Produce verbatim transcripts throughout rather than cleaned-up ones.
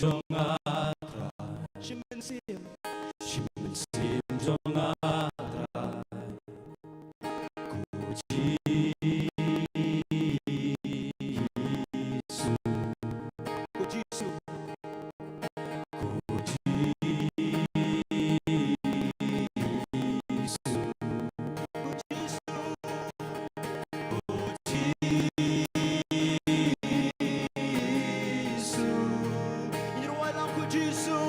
jong nga Trai. Shim mynsiem. Shim mynsiem jong nga Trai. Ko Jisu. Ko Jisu. Ko Jisu. Ko Jisu. Ko Jisu. Ngin ïa rwai lang ko Jisu.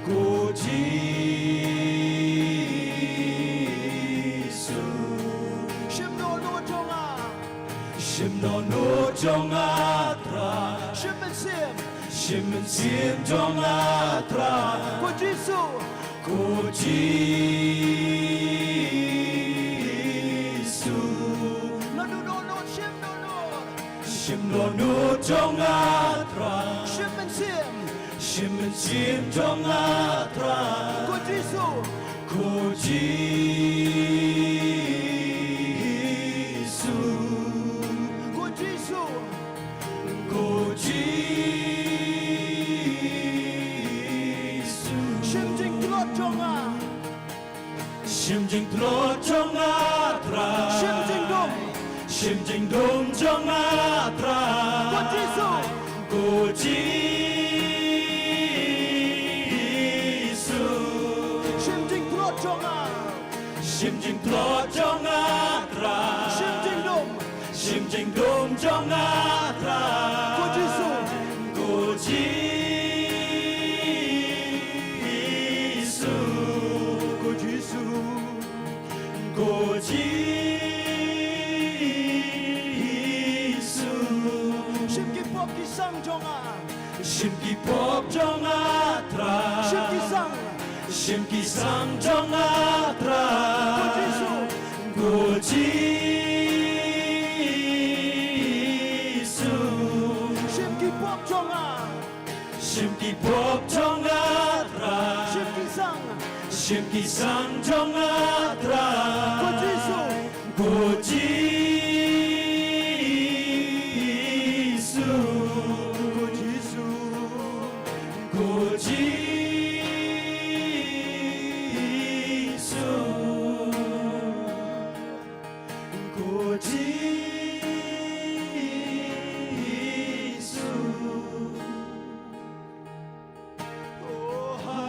Ko Jisu. Shim dohnud jong nga. Shim dohnud jong nga Trai. Shim mynsiem. Shim mynsiem jong nga Trai. Ko Jisu. Ko Jisu. Nga duh dohnud, shim dohnud. Shim dohnud jong nga Trai. Shim mynsiem. Shim mynsiem jong nga Trai. Ko Jisu. Ko Jisu. Ko Jisu. Ko Jisu. Shim jingtlot jong nga. Shim jingtlot jong nga Trai. Shim jingdum. Shim jingdum jong nga Trai. Ko Jisu. Ko Jisu. Shim jingtlot jong nga. Shim jingtlot jong nga Trai. Shim jingdum. Shim jingdum jong nga Trai. Ko Jisu. Ko Jisu. Ko Jisu. Ko Jisu. Shim ki pop ki sang jong nga. Shim ki pop jong nga Trai. Shim ki sang. Shim ki sang jong nga Trai. Ko Jisu. Ko Jisu. Shim ki pop jong nga. Shim ki pop jong nga Trai. Shim ki sang. Shim ki sang jong nga Trai. Ko Jisu. Ko Jisu. Ko Jisu. Ko Jisu. Ko Jisu. O ha,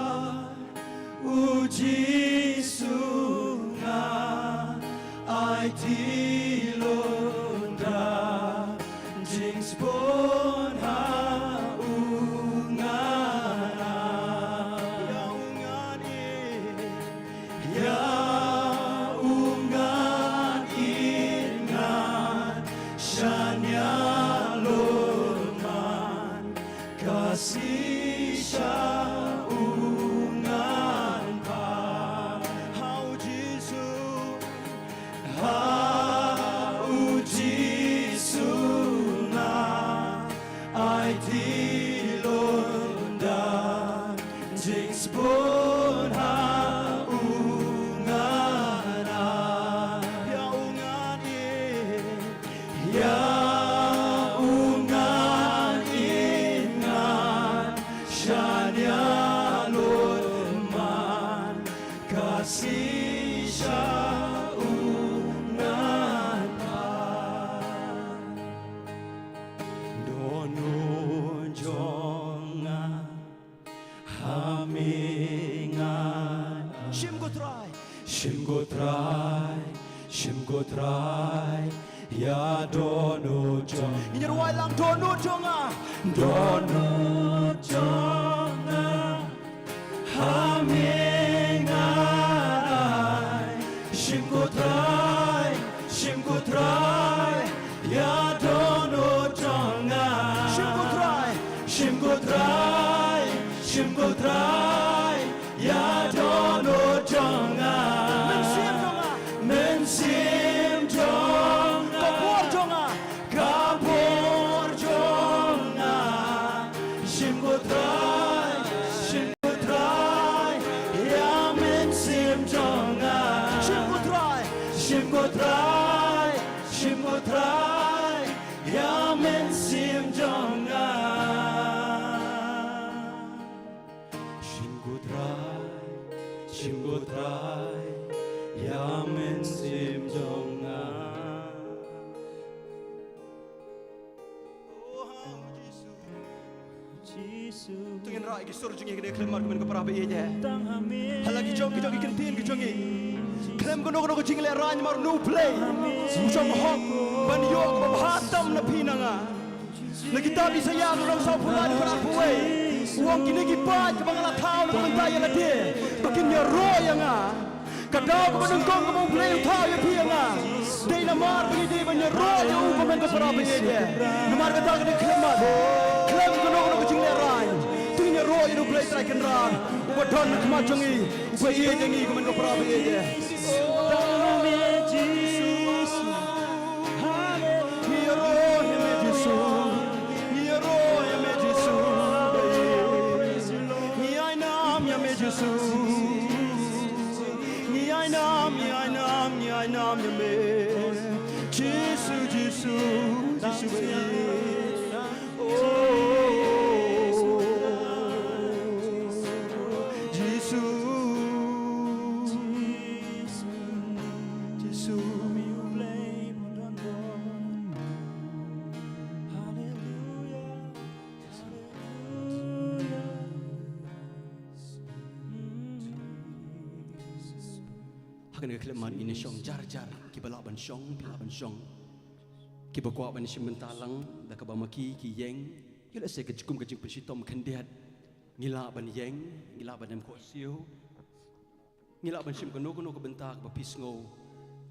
u Jisu nga ai ti lunda, jingsbun ha u ngan. Ïa u ngan i. Ïa u ngan i ngan shaniah lum man, ka shisha u ngan pat. Ha u Jisu, ha u Jisu nga ai ti lunda, jingsbun ha u ngan. Ïa u ngan i. Ïa u ngan i ngan shaniah lum man, ka shisha u ngan pat. Dohnud jong nga ha me ngan. Shim ko Trai. Shim ko Trai. Shim ko Trai. Ïa dohnud jong. Ngin ïa rwai lang dohnud jong nga. Dohnud jong nga ha me ngan ai. Shim ko Trai, shim ko Trai, ïa dohnud jong nga. Shim ko Trai, shim ko Trai, shim ko Trai, ïa dohnud jong nga. Mynsiem jong nga. Mynsiem jong nga. Ka por jong nga. Ka por jong nga. Shim ko Trai, shim ko Trai, ïa mynsiem jong nga. Shim ko Trai, shim ko Trai, shim ko Trai, ïa mynsiem jong nga. To ngin rah ïa ki sur jong ngi ha kane ka khyllipmat, ko hynmen ko para ba ïeit eh. Ha la ki jong ki jong ki kyntien ki jong ngi, khlem kano kano ka jinglehraiñ, namar une U Blei u shong hok ban ïoh kaba bha tam na phi na nga. Na kitab Isaïah lynnong sawphew lai, dkhot arphew wei, u ong, kine ki paid kiba nga la thaw na ka bynta ïa lade, ba kin ïaroh ïa nga. Ka daw kaba nyngkong kaba U Blei u thaw ïa phi ïa nga, dei namar ba ngi dei ban ïaroh ïa u, ko hynmen ko para ba ïeit eh. Namar kata ka dei ka khyllipmat, khlem kano kano ka jinglehraiñ, to ngin ïaroh ïa U Blei Trai Kynrad, uba don ha khmat jong ngi, uba ïeit ïa ngi, ko hynmen ko para ba ïeit eh. Ngi ïaroh ïa me Jisu. Ngi ïaroh ïa me Jisu. Ngi ainam ïa me Jisu. Ngi ainam, ngi ainam, ngi ainam ïa me Jisu, Jisu, Jisu. Oh, Jisu. Jisu, mi U Blei ba don don. Haleluya. Haleluya. Ha kane ka khyllipmat ngin ïa shong jar jar, kiba lah ban shong, phi lah ban shong. Kiba kwah ban shim bynta lang da kaba ma ki ki ïeng, ïoh lehse ka jingkum ka jingpynshitom khyndiat, ngi lah ban ïeng, ngi lah ban em khohsiew. Ngi lah ban shim kano kano ka bynta kaba phi sngew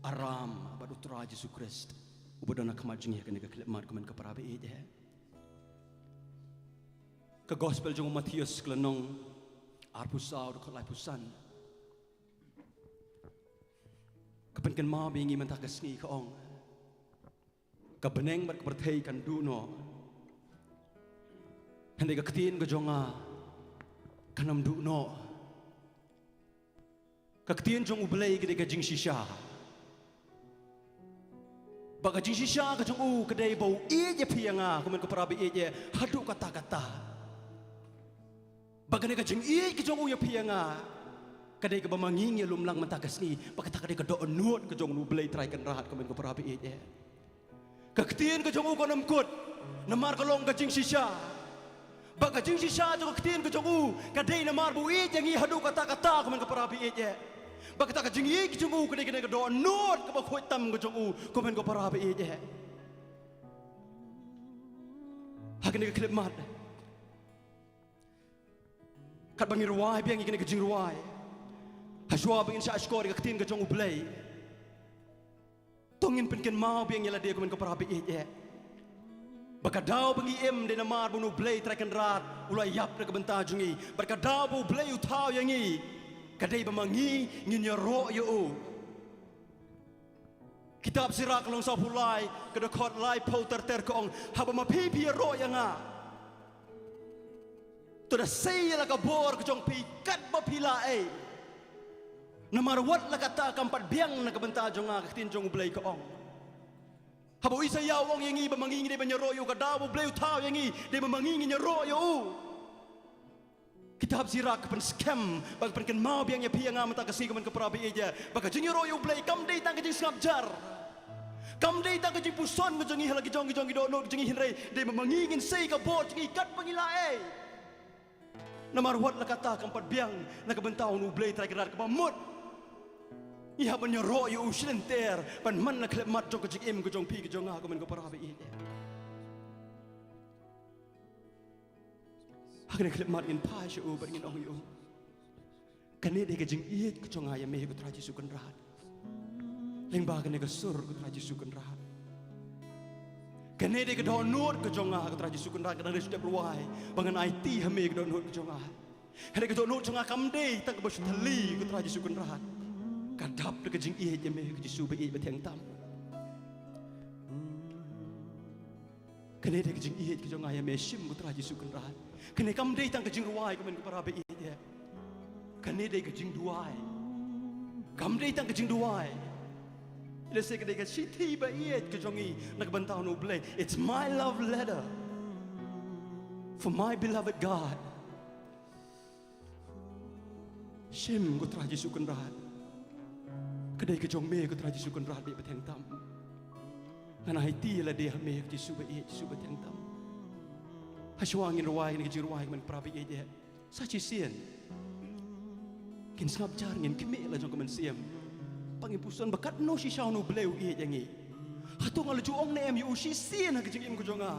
aram bad U Trai Jisu Khrist uba don ha khmat jong ngi ha kane ka khyllipmat, ko hynmen ko para ba ïeit eh. Ka gospel jong u Mathaios ka lynnong arphew saw, dkhot laiphew san, ka pynkynmaw biang ïa ngi mynta ka sngi, ka ong, ka bneng bad ka pyrthei kan duh noh, hynrei ka ktien ka jong nga kan ym duh noh. Ka ktien jong U Blei ka dei ka jingshisha. Bad ka jingshisha ka jong u ka dei ba u ïeit ïa phi ïa nga, ko hynmen ko para ba ïeit eh, haduh katta katta. Bad kane ka jingïeit ka jong u ïa phi ïa nga ka dei kaba ma ngi ngi ïalumlang mynta ka sngi. Bad kata ka dei ka dohnud ka jong U Blei Trai Kynrad, ko hynmen ko para ba ïeit eh. Ka ktien ka jong u kan ym kut, namar ka long ka jingshisha. Bad ka jingshisha jong ka ktien ka jong u ka dei namar ba u ïeit ïa ngi haduh katta katta, ko hynmen ko para ba ïeit eh. Bad kata ka jingïeit ka jong u ka dei kane ka dohnud kaba khuid tam ka jong u, ko hynmen ko para ba ïeit eh. Ha kane ka khyllipmat, katba ngi rwai biang ïa kane ka jingrwai, hashwa ba ngin shah shkor ïa ka ktien ka jong U Blei, to ngin pynkynmaw biang ïa lade, ko hynmen ko para ba ïeit eh, ba ka daw ba ngi im dei namar ba une U Blei Trai Kynrad u la ïap na ka bynta jong ngi. Bad ka daw ba U Blei u thaw ïa ngi ka dei ba ma ngi ngin ïaroh ïa u. Kitab Sirak lynnong sawphew lai, ka dkhot laiphew ter ter, ka ong, haba ma phi phi ïaroh ïa nga, to da sei ïa la ka bor ka jong phi katba phi lah ei. Namar wat la katta kam pat biang na ka bynta jong nga, ka ktien jong U Blei ka ong. Haba u Isaïah u ong ïa ngi ba ma ngi ngi dei ban ïaroh ïa u, ka daw ba U Blei u thaw ïa ngi dei ba ma ngi ngin ïaroh ïa u. Kitab Sirak ka pynskhem bad ka pynkynmaw biang ïa phi ïa nga mynta ka sngi, ko hynmen ko para ba ïeit eh, ba ka jingïaroh ïa U Blei kam dei tang ka jingsngap jar. Kam dei tang ka jingpuson ka jong ngi ha la ki jong ki jong ki dohnud ka jong ngi, hynrei dei ba ma ngi ngin sei ka bor jong ngi katba ngi lah ei. Namar wat la katta kam pat biang na ka bynta une U Blei Trai Kynrad, kaba mut ngi hap ban ïaroh ïa u shilynter ban man la ka khyllipmat jong ka jingim ka jong phi ka jong nga, ko hynmen ko para ba ïeit eh. Ha kane ka khyllipmat ngin phai sha u bad ngin ong ïa u, kane dei ka jingïeit ka jong nga ïa me, ko Trai Jisu Kynrad. Lyngba kane ka sur, ko Trai Jisu Kynrad, kane dei ka dohnud ka jong nga, ko Trai Jisu Kynrad, ka dang dei shu dep rwai ba ngan aiti ha me ka dohnud ka jong nga. Hynrei ka dohnud jong nga kam dei tang kaba shu thylli, ko Trai Jisu Kynrad. Ka dap da ka jingïeit ïa me, ko Jisu ba ïeit ba theng tam. Kane dei ka jingïeit ka jong nga ïa me, shim, ko Trai Jisu Kynrad. Kane kam dei tang ka jingrwai, ko hynmen ko para ba ïeit eh. Kane dei ka jingduwai. Kam dei tang ka jingduwai. Lehse ka dei ka shithi ba ïeit ka jong ngi na ka bynta une U Blei. It's my love letter for my beloved God. Shim, ko Trai Jisu Kynrad. Ka dei ka jong me, ko Trai Jisu Kynrad ba ïeit ba theng tam. Ngan aiti ïa lade ha me, ko Jisu ba ïeit, Jisu ba theng tam. Hashwa ngin rwai kane ka jingrwai ka mynta para ba ïeit eh, sa shisien ngin sngap jar, ngin khmih la jong ka mynsiem. Ba ngin pyrshang ba katno shisha U Blei u ïeit ïa ngi. Hato nga la ju ong ne em ïa u shisien ha ka jingim ka jong nga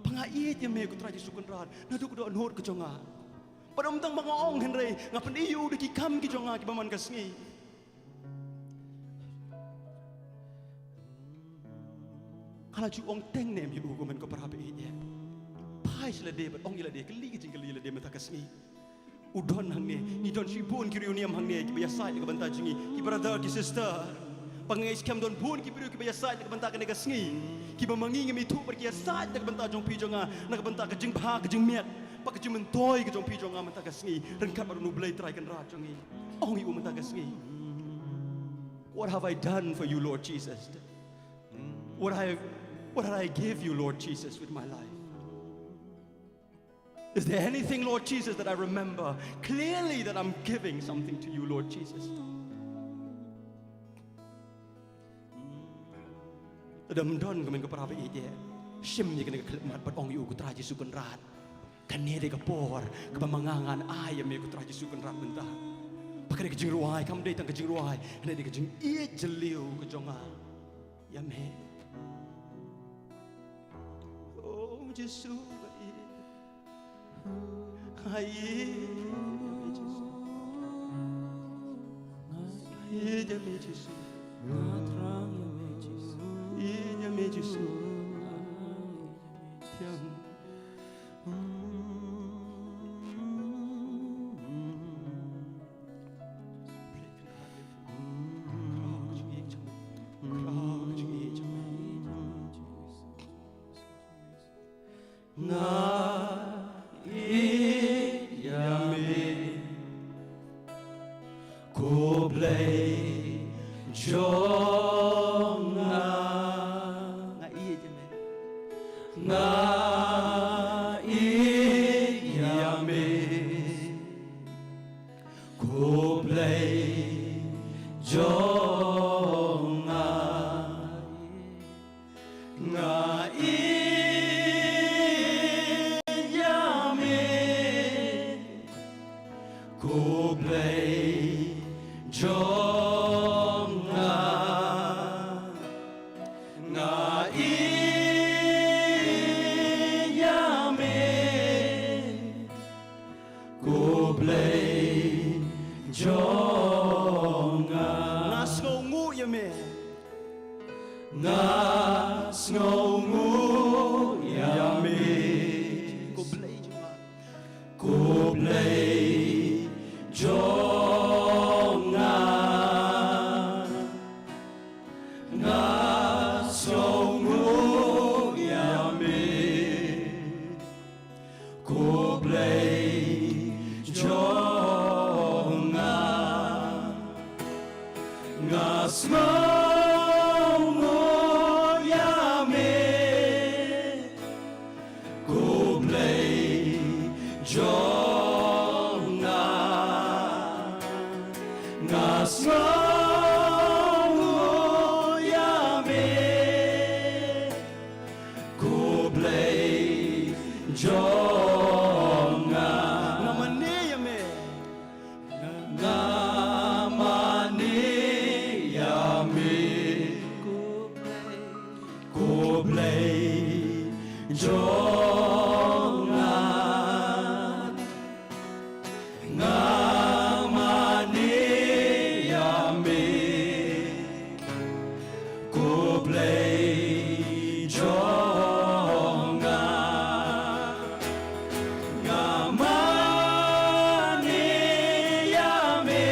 ba nga ïeit ïa me ko Trai Jisu Kynrad naduh ka dohnud ka jong nga? Bad ym tang ba nga ong hynrei nga pyni ïa u da ki kam ki jong nga kiba man ka sngi. Nga la ju ong teng ne em ïa u, ko myn ko para ba ïeit eh? Phai sha lade bad ong ïa lade, kylli ka jingkylli ïa lade mynta ka sngi. U don hangne, ngi don shibun ki riewniam hangne kiba ïasaid na ka bynta jong ngi, ki brother, ki sister. Ba nga ngeit skhem don bun ki briew kiba ïasaid na ka bynta kane ka sngi, kiba ma ngi ngim ithuh bad ki ïasaid na ka bynta jong phi jong nga, na ka bynta ka jingbha ka jingmiat bad ka jingmyntoi ka jong phi jong nga mynta ka sngi. Ryngkat bad U Blei Trai Kynrad jong ngi, ong ïa u mynta ka sngi. What have I done for you, Lord Jesus? What I, what did I give you, Lord Jesus, with my life? Is there anything, Lord Jesus, that I remember clearly that I'm giving something to you, Lord Jesus? Lada ym don, ko myn ko para ba ïeit eh, shim ïa kane ka khyllipmat bad ong ïa u, ko Trai Jisu Kynrad, kane dei ka por kaba ma nga ngan ai ïa me ko Trai Jisu Kynrad mynta. Ba kane ka jingrwai kam dei tang ka jingrwai, kane dei ka jingïeit jylliew ka jong nga ïa me. Oh Jisu, nga ïeit, nga ïeit ïa me Jisu. Nga ïeit ïa me Jisu. Nga thrang ïa me Jisu. Ïeit ïa me Jisu. Thiang. Nga ïeit ïa me, ko Blei jong nga. Nga ïeit ïa me. Nga ïeit ïa me, ko Blei jong nga. Nga ïeit ïa me, ko Blei jong nga. Nga ïeit ïa me, ko Blei jong nga. Nga sngewnguh ïa me. Nga sngewnguh ïa me, ko Blei jong nga. Ko Blei jong nga. Nga sngewnguh ïa me, ko Blei jong nga. Nga sngewnguh ïa me, ko Blei jong nga. Nga sngewnguh ïa me, ko Blei jong nga. Nga mane ïa me. Nga mane ïa me, ko Blei jong nga. Nga mane ïa me, ko Blei jong nga. Nga mane ïa me,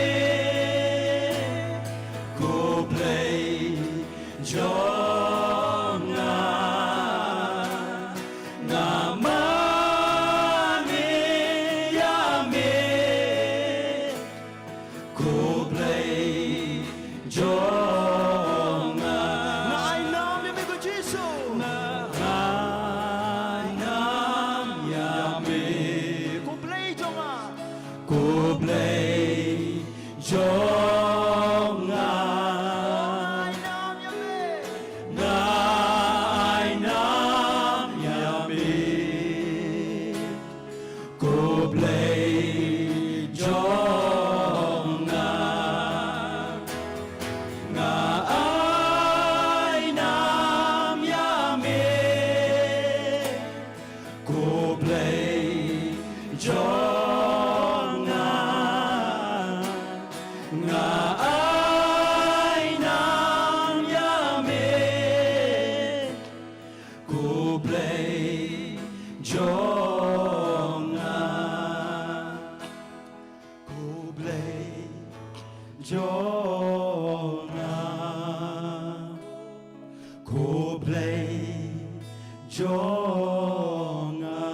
ko Blei jong nga. Nga mane ïa me, ko Blei jong nga. Nga ai nam ïa me ko Jisu. Nga ai nam ïa me, ko Blei jong nga. Ko Blei jong nga. Nga ai nam ïa me. jong nga.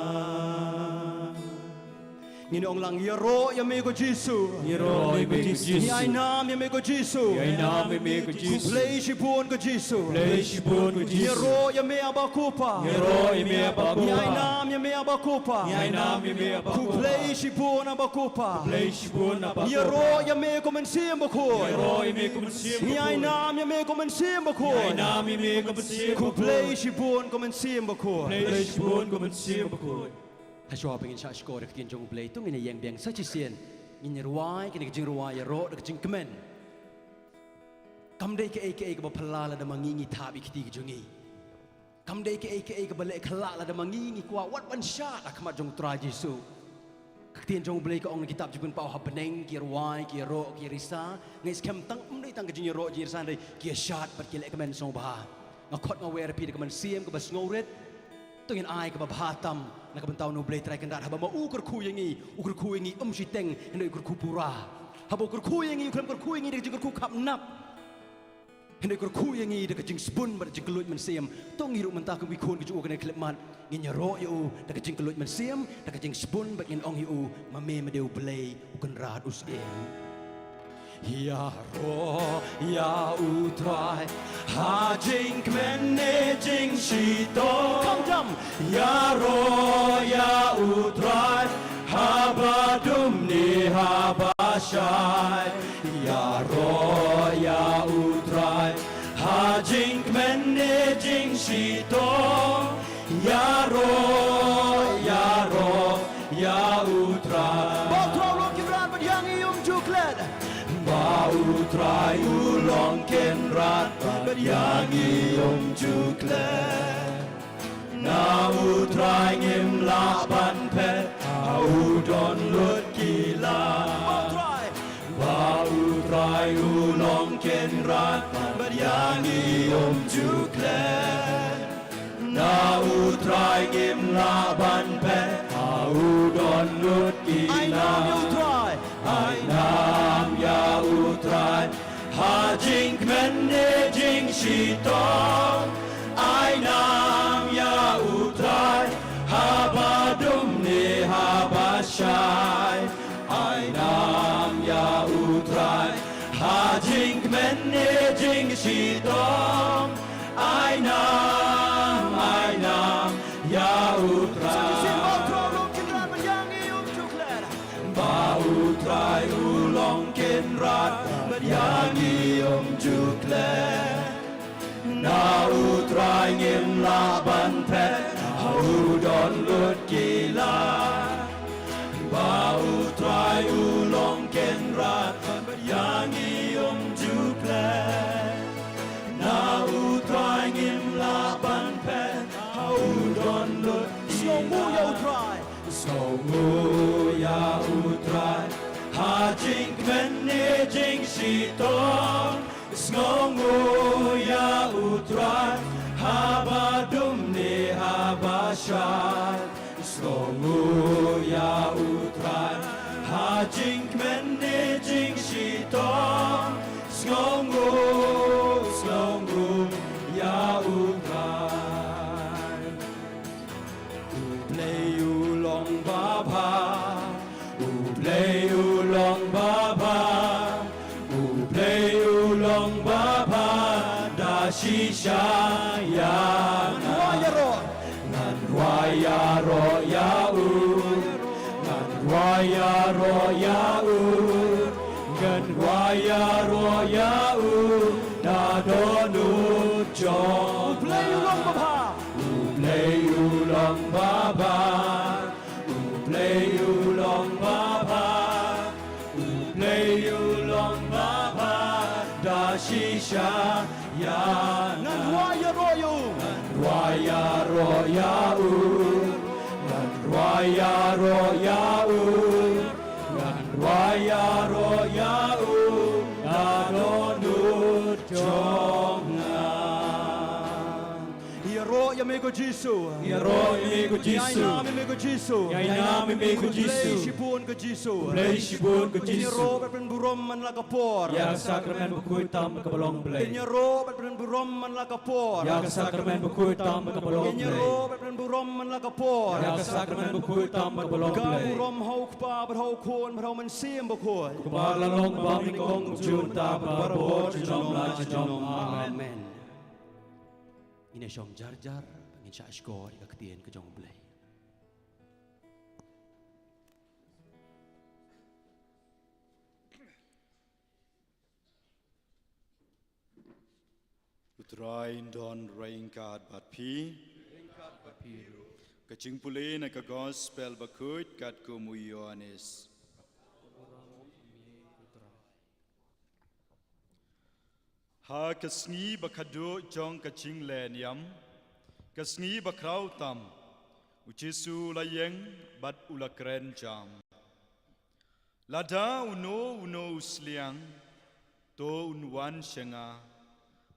Ngin ong lang, ïaroh ïa me ko Jisu. Ïaroh ïa me ko Jisu. Ngi ai nam ïa me ko Jisu. Ngi ai nam ïa me ko Jisu. Khublei shibun ko Jisu. Khublei shibun ko Jisu. Ïaroh ïa me Aba Kpa. Ïaroh ïa me Aba Kpa. Ngi ai nam ïa me Aba Kpa. Ngi ai nam ïa me Aba Kpa. Khublei shibun Aba Kpa. Khublei shibun Aba Kpa. Ïaroh ïa me ko Mynsiem Bakhuid. Ïaroh ïa me ko Mynsiem Bakhuid. Ngi ai nam ïa me ko Mynsiem Bakhuid. Ngi ai nam ïa me ko Mynsiem Bakhuid. Khublei shibun ko Mynsiem Bakhuid. Khublei shibun ko Mynsiem Bakhuid. Hashwa ba ngin shah shkor ïa ka ktien jong U Blei, to ngin ïeng biang sa shisien. Ngin rwai kane ka jingrwai ïaroh da ka jingkmen. Kam dei kaei kaei kaba phylla lada ma ngi ngi thap ïa ka kti ka jong ngi. Kam dei kaei kaei kaba leh khlad lada ma ngi ngi kwah wat ban shad ha khmat jong U Trai Jisu. Ka ktien jong U Blei ka ong na kitab Jingpynpaw ha bneng ki rwai, ki ïaroh, ki ïarisa. Ngi skhem tang ym dei tang ka jingïaroh, jingïarisa, hynrei ki ïashad bad ki leh kmen sngewbha. Nga khot nga wer ïa phi da ka mynsiem kaba sngewrit. To ngin ai kaba bha tam na ka bynta U Blei Trai Kynrad, haba ma u kyrkhu ïa ngi, u kyrkhu ïa ngi ym shiteng, hynrei u kyrkhu pura. Haba u kyrkhu ïa ngi, u khlem kyrkhu ïa ngi da ka jingkyrkhu khapnap, hynrei u kyrkhu ïa ngi da ka jingsbun bad da ka jingkylluid mynsiem. To ngi ruh mynta kum ki khun ki jong u ha kane ka khyllipmat, ngin ïaroh ïa u da ka jingkylluid mynsiem, da ka jingsbun bad ngin ong ïa u, ma me ma dei U Blei U Kynrad U Syiem. Ïaroh ïa U Trai ha jingkmen ne jingshitom. Kam jam. Ïaroh ïa U Trai haba dum ne haba shai. Ïaroh ïa U Trai ha jingkmen ne jingshitom. Ïaroh, ïaroh ïa U Trai. Ba U Trai u long Kynrad bad ïa ngi um ju klet. Ba U Trai u long Kynrad bad ïa ngi um ju klet. Na U Trai ngim lah ban phet, ha u don lut ki la. Ba U Trai. Ba U Trai u long Kynrad bad ïa ngi um ju klet. Na U Trai ngim lah ban phet, ha u don lut ki la. Ai nam ïa U Trai. Ai nam ïa U Trai ha jingkmen ne jingshitom. Ai nam ïa U Trai haba dum ne haba shai. Ai nam ïa U Trai ha jingkmen ne jingshitom. Ai nam, ai nam ïa U Trai. Sa shisien. Ba U Trai u long Kynrad bad ïa ngi um ju klet. Ba U Trai u long Kynrad bad ïa ngi um ju klet. Na U Trai ngim lah ban phet, ha u don lut ki la. Ba U Trai u long Kynrad bad ïa ngi um ju klet. Na U Trai ngim lah ban phet, ha u don lut ki la. Sngewnguh ïa U Trai. Sngewnguh ïa U Trai ha jingkmen ne jingshitom. Sngewnguh ïa U Trai haba dum ne haba shai. Sngewnguh ïa U Trai ha jingkmen ne jingshitom. Sngewnguh, sngewnguh ïa U Trai. U Blei u long babha, U Blei u long babha, U Blei u long babha da shisha ïa nga. Ngan rwai ïaroh. Ngan rwai ïaroh ïa u. Ngan rwai ïaroh ïa u. Ngan rwai ïaroh ïa u. Da dohnud jong. U Blei u long babha. U Blei u long babha. U Blei u long babha. U Blei u long babha da shisha ïa nga. Ngan rwai ïaroh ïa u. Ngan rwai ïaroh ïa u. Ngan rwai ïaroh ïa u. Ngan rwai ïaroh ïa u. Da dohnud jong nga. Ïaroh Ïa me ko Jisu. Ngi ïaroh ïa me ko Jisu. Ngi ainam ïa me ko Jisu. Ngi ainam ïa me ko Jisu. Blei shibun ko Jisu. Blei shibun ko Jisu. Ngi ïaroh bad pynburom man la ka por. Ïa ka sakramen bakhuid tam kaba long Blei. Ngi ïaroh bad pynburom man la ka por. Ïa ka sakramen bakhuid tam kaba long Blei. Ngi ïaroh bad pynburom man la ka por. Ïa ka sakramen bakhuid tam kaba long Blei. Ka burom ha u Kpa bad ha u Khun bad ha u Mynsiem Bakhuid. Kumba la long bad nyngkong, kumjuh mynta bad barabor junom la junom. Amen. Ngin ïa shong jar jar, ngin shah shkor ïa ka ktien ka jong U Blei. U Trai un don ryngkat bad phi. Ka jingpule na ka Gospel bakhuid katkum u Ïoannis. Ha ka sngi ba khatduh jong ka jingleh niam, ka sngi ba khraw tam, u Jisu u la ïeng bad u la kren jam. Lada uno uno u sliang, to un wan sha nga,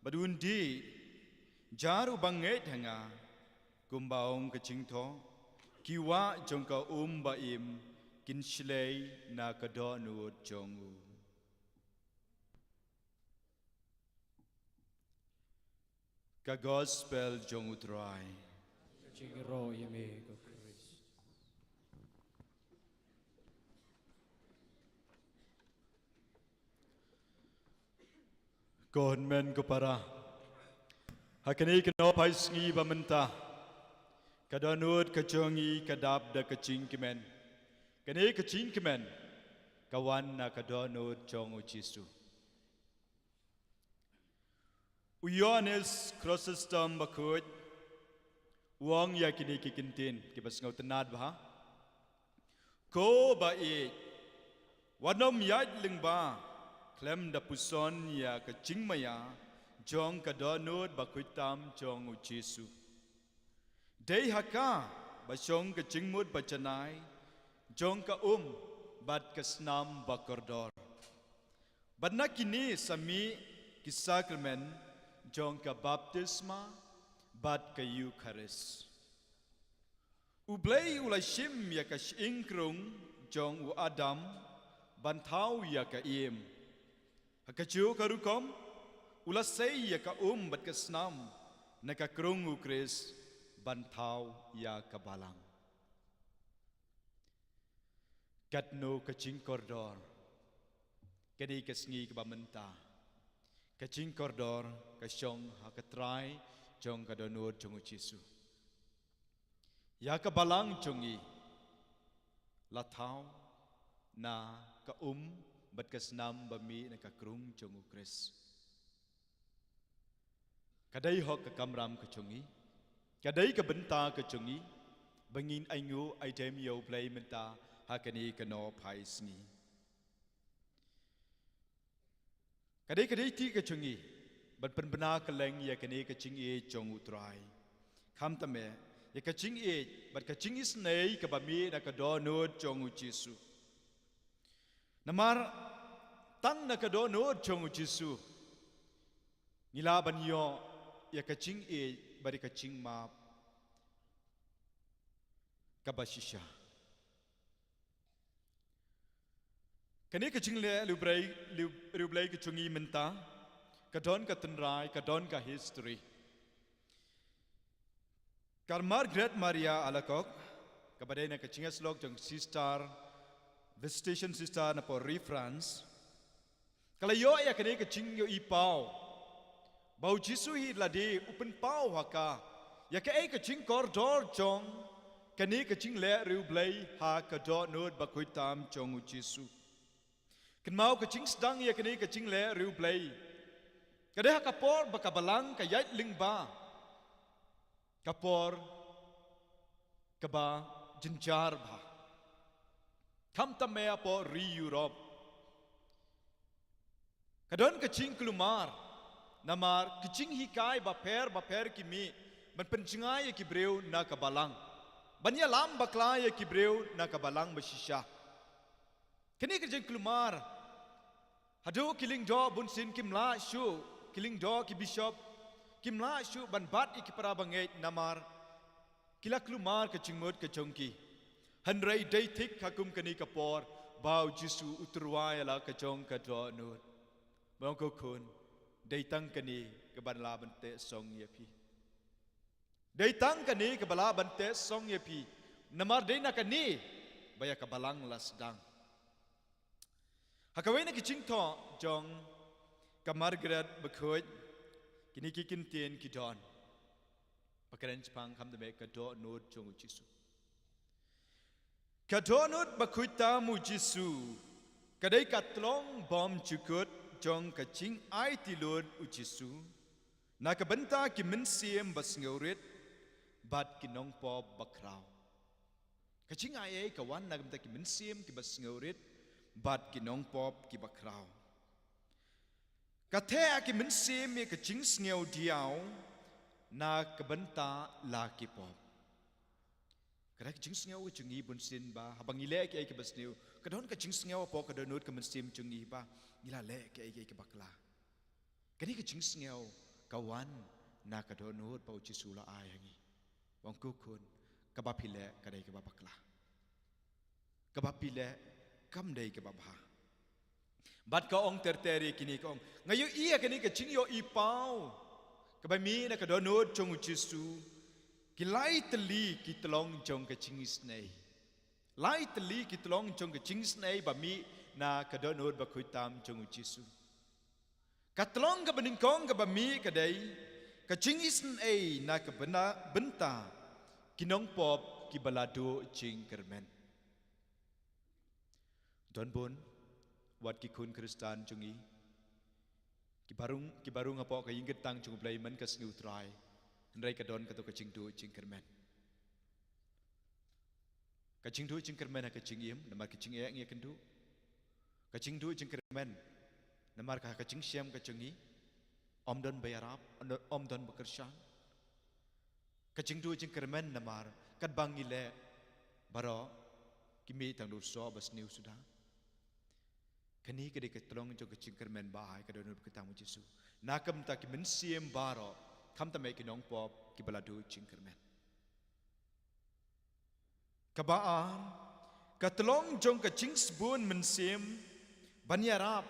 bad un dih, jar uba ngeit ha nga, kumba ong ka jingthoh, ki wah jong ka um ba im kin shlei na ka dohnud jong u. Ka Gospel jong U Trai. Jingïaroh ïa me ko Khrist. Ko hynmen ko para, ha kane ka nohphai sngi ba mynta, ka dohnud ka jong ngi ka dap da ka jingkmen. Kane ka jingkmen ka wan na ka dohnud jong U Jisu. U Ïoannis Chrysostom bakhuid u ong ïa kine ki kyntien kiba sngewtynnad bha. Ko ba ïeit, wat nym ïaid lyngba khlem da puson ïa ka jingmaïa jong ka dohnud bakhuid tam jong U Jisu. Dei ha ka ba shong ka jingmut bajanai jong ka um bad ka snam bakordor. Bad na kine sa mih ki sakramen jong ka baptisma bad ka Eukharist. U Blei u la shim ïa ka shyieng krung jong u Adam ban thaw ïa ka Im. Ha kajuh ka rukom, u la sei ïa ka um bad ka snam na ka krung U Khrist ban thaw ïa ka balang. Katno ka jingkordor, ka dei ka sngi kaba mynta. Ka jingkordor ka shong ha ka trai jong ka dohnud jong U Jisu. Ïa ka balang jong ngi la thaw na ka um bad ka snam ba mih na ka krung jong U Khrist. Ka dei hok ka kamram ka jong ngi, ka dei ka bynta ka jong ngi, ba ngin ainguh aidem ïa U Blei mynta ha kane ka nohphai sngi. Ka dei ka dei ti ka jong ngi ban pynbna kylleng ïa kane ka jingïeit jong U Trai. Khamtam eh ïa ka jingïeit bad ka jingisynei kaba mih na ka dohnud jong U Jisu. Namar tang na ka dohnud jong U Jisu ngi lah ban ïoh ïa ka jingïeit bad ïa ka jingmap kaba shisha. Kane ka jingleh riewblei, riewblei ka jong ngi mynta ka don ka tynrai, ka don ka history. Ka Margaret Maria Alacoque, kaba dei na ka jingïasyllok jong sister, visitation sister na pdeng ri France, ka la ïoh ïa kane ka jingïohi paw ba U Jisu hi lade u pynpaw ha ka ïa kaei ka jingkordor jong kane ka jingleh riewblei ha ka dohnud bakhuid tam jong U Jisu. Kynmaw, ka jingsdang ïa kane ka jingleh riewblei ka dei ha ka por ba ka balang ka ïaid lyngba ka por kaba jynjar bha. Khamtam eh ha pdeng ri Europe ka don ka jingkulmar namar ki jinghikai bapher bapher ki mih ban pynjngai ïa ki briew na ka balang, ban ïalam bakla ïa ki briew na ka balang ba shisha. Kane ka jingkulmar haduh ki lyngdoh bunsien kim lah shuh, ki lyngdoh, ki bishop, Kim lah shuh ban bat ïa ki para bangeit namar ki la kulmar ka jingmut ka jong ki. Hynrei dei thik ha kum kane ka por ba u Jisu u tyrwa ïa la ka jong ka dohnud. Ba ong ko khun, dei tang kane kaba lah ban teh song ïa phi. Dei tang kane kaba lah ban teh song ïa phi. Namar dei na kane ba ïa ka balang la sdang. Ha kawei na ki jingthoh jong ka Margaret Bakhuid, kine ki kyntien ki don. Ba kren shaphang kham tame ka dohnud jong u Jisu. Ka dohnud ba khuid tam u Jisu ka dei ka tlong bymjukut jong ka jingaiti lut u Jisu na ka bynta ki mynsiem ba sngewrit bad ki nongpop ba khraw. Ka jingai ei ka wan na ka bynta ki mynsiem kiba sngewrit bad ki nongpop kiba khraw. Ka theh ha ki mynsiem ïa ka jingsngew diaw na ka bynta la ki pop. Ka dei ka jingsngew ka jong ngi bunsien ba haba ngi leh kiei kiba sniew, ka don ka jingsngew hapoh ka dohnud ka mynsiem jong ngi ba ngi la leh kiei kiei kiba bakla. Kane ka jingsngew ka wan na ka dohnud ba u Jisu u la ai ha ngi. Ba ong ko khun, kaba phi leh ka dei kaba bakla. Kaba phi leh kam dei kaba bha. Bad ka ong ter ter ïa kine, ka ong, nga ïohi ïa kane ka jingïohi paw kaba mih na ka dohnud jong u Jisu. Ki lai tylli ki tlong jong ka jingisynei. Lai tylli ki tlong jong ka jingisynei ba mih na ka dohnud ba khuid tam jong u Jisu. Ka tlong kaba nyngkong kaba mih ka dei ka jingisynei na ka bynta, bynta ki nongpop kiba la duh jingkyrmen. Don bun wat ki khun Khristan jong ngi kiba rung, kiba rung hapoh ka ïingkyntang jong U Blei man ka sngi U Trai. Hynrei ka don kato ka jingduh jingkyrmen. Ka jingduh jingkyrmen ha ka jingim namar ka jingeh ngi ïakynduh. Ka jingduh jingkyrmen namar ka ha ka jingshem ka jong ngi ym don ba ïarap, ym don ba kyrshan. Ka jingduh jingkyrmen namar katba ngi leh baroh ki mih tang da u soh ba sniew suda. Kane ka dei ka tlong jong ka jingkyrmen ba ai ka dohnud ba khuid tam u Jisu na ka bynta ki mynsiem baroh, kham tam eh ki nongpop kiba la duh jingkyrmen. Kaba ar, ka tlong jong ka jingsbun mynsiem ban ïarap,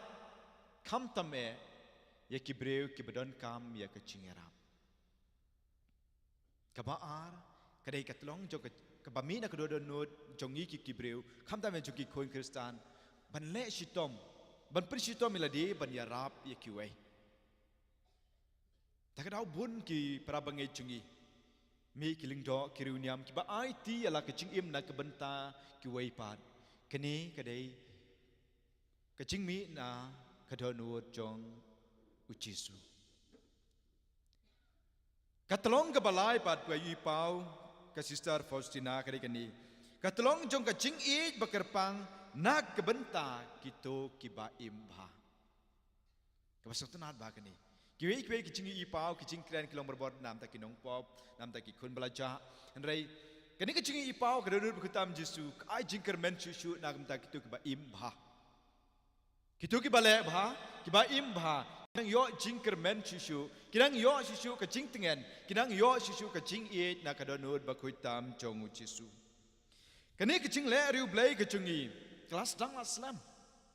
kham tam eh ïa ki briew kiba donkam ïa ka jingïarap. Kaba ar ka dei ka tlong jong ka, kaba mih na ka dohnud jong ngi ki, ki briew, kham tam eh jong ki khun Khristan, ban leh shitom, ban pynshitom ïa lade ban ïarap ïa kiwei. Ta ka daw bun ki para bangeit jong ngi, mih ki lyngdoh, ki riewniam kiba aiti ïa la ka jingim na ka bynta kiwei pat. Kane ka dei ka jingmih na ka dohnud jong u Jisu. Ka tlong kaba lai pat ba i paw ka Sister Faustina ka dei kane. Ka tlong jong ka jingïeit ba kyrpang na ka bynta kito kiba im bha. Kaba sngewtynnat ba kane. Kiwei kiwei ki jingïohi paw, ki jingkren ki long barabor na ka bynta ki nongpop, na ka bynta ki khun ba la jah. Hynrei kane ka jingïohi paw ka dohnud ba khuid tam Jisu ka ai jingkyrmen shuh shuh na ka bynta kito kiba im bha. Kito kiba leh bha, kiba im bha, ki nang ïoh jingkyrmen shuh shuh, ki nang ïoh shuh shuh ka jingtngen, ki nang ïoh shuh shuh ka jingïeit na ka dohnud ba khuid tam jong u Jisu. Kane ka jingleh riewblei ka jong ngi ka la sdang la slem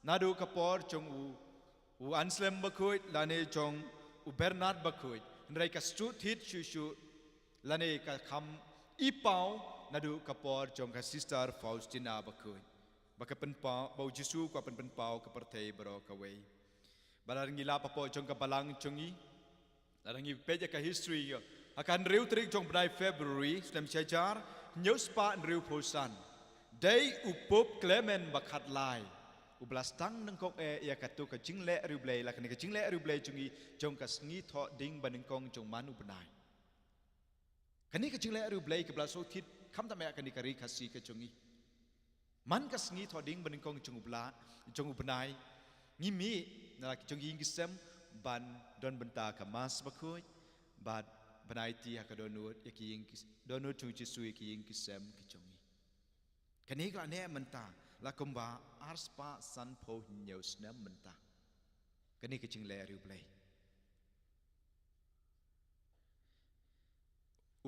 naduh ka por jong u, u Anselm Bakhuid lane jong u Bernard Bakhuid. Hynrei ka sdang thied shuh shuh lane ka kham i paw naduh ka por jong ka Sister Faustina Bakhuid, ba ka pynpaw, ba u Jisu u kwah pynpaw ka pyrthei baroh kawei. Ba la ngi lap hapoh jong ka balang jong ngi, la ngi peit ïa ka history ïa, ha ka hynriew tarik jong bnai February snem shi hajar hynñiew spah hynriewphew san, dei u Pope Clement ba khatlai uba la sdang nyngkong eh ïa kato ka jingleh riewblei, la kane ka jingleh riewblei jong ngi jong ka sngi thoh ding ba nyngkong jong man u bnai. Kane ka jingleh riewblei kaba la sdang thied kham tam eh ha kane ka ri Khasi ka jong ngi. Man ka sngi thoh ding ba nyngkong jong u bla, jong u bnai, ngi mih na la ki jong ki ïing ki sem ban don bynta ka Mass Bakhuid bad ban aiti ha ka dohnud ïa ki ïing ki, dohnud jong u Jisu ïa ki ïing ki sem ki jong ngi. Kane ka la neh mynta la kumba ar spah sanphew hynñiew snem mynta. Kane ka jingleh riewblei.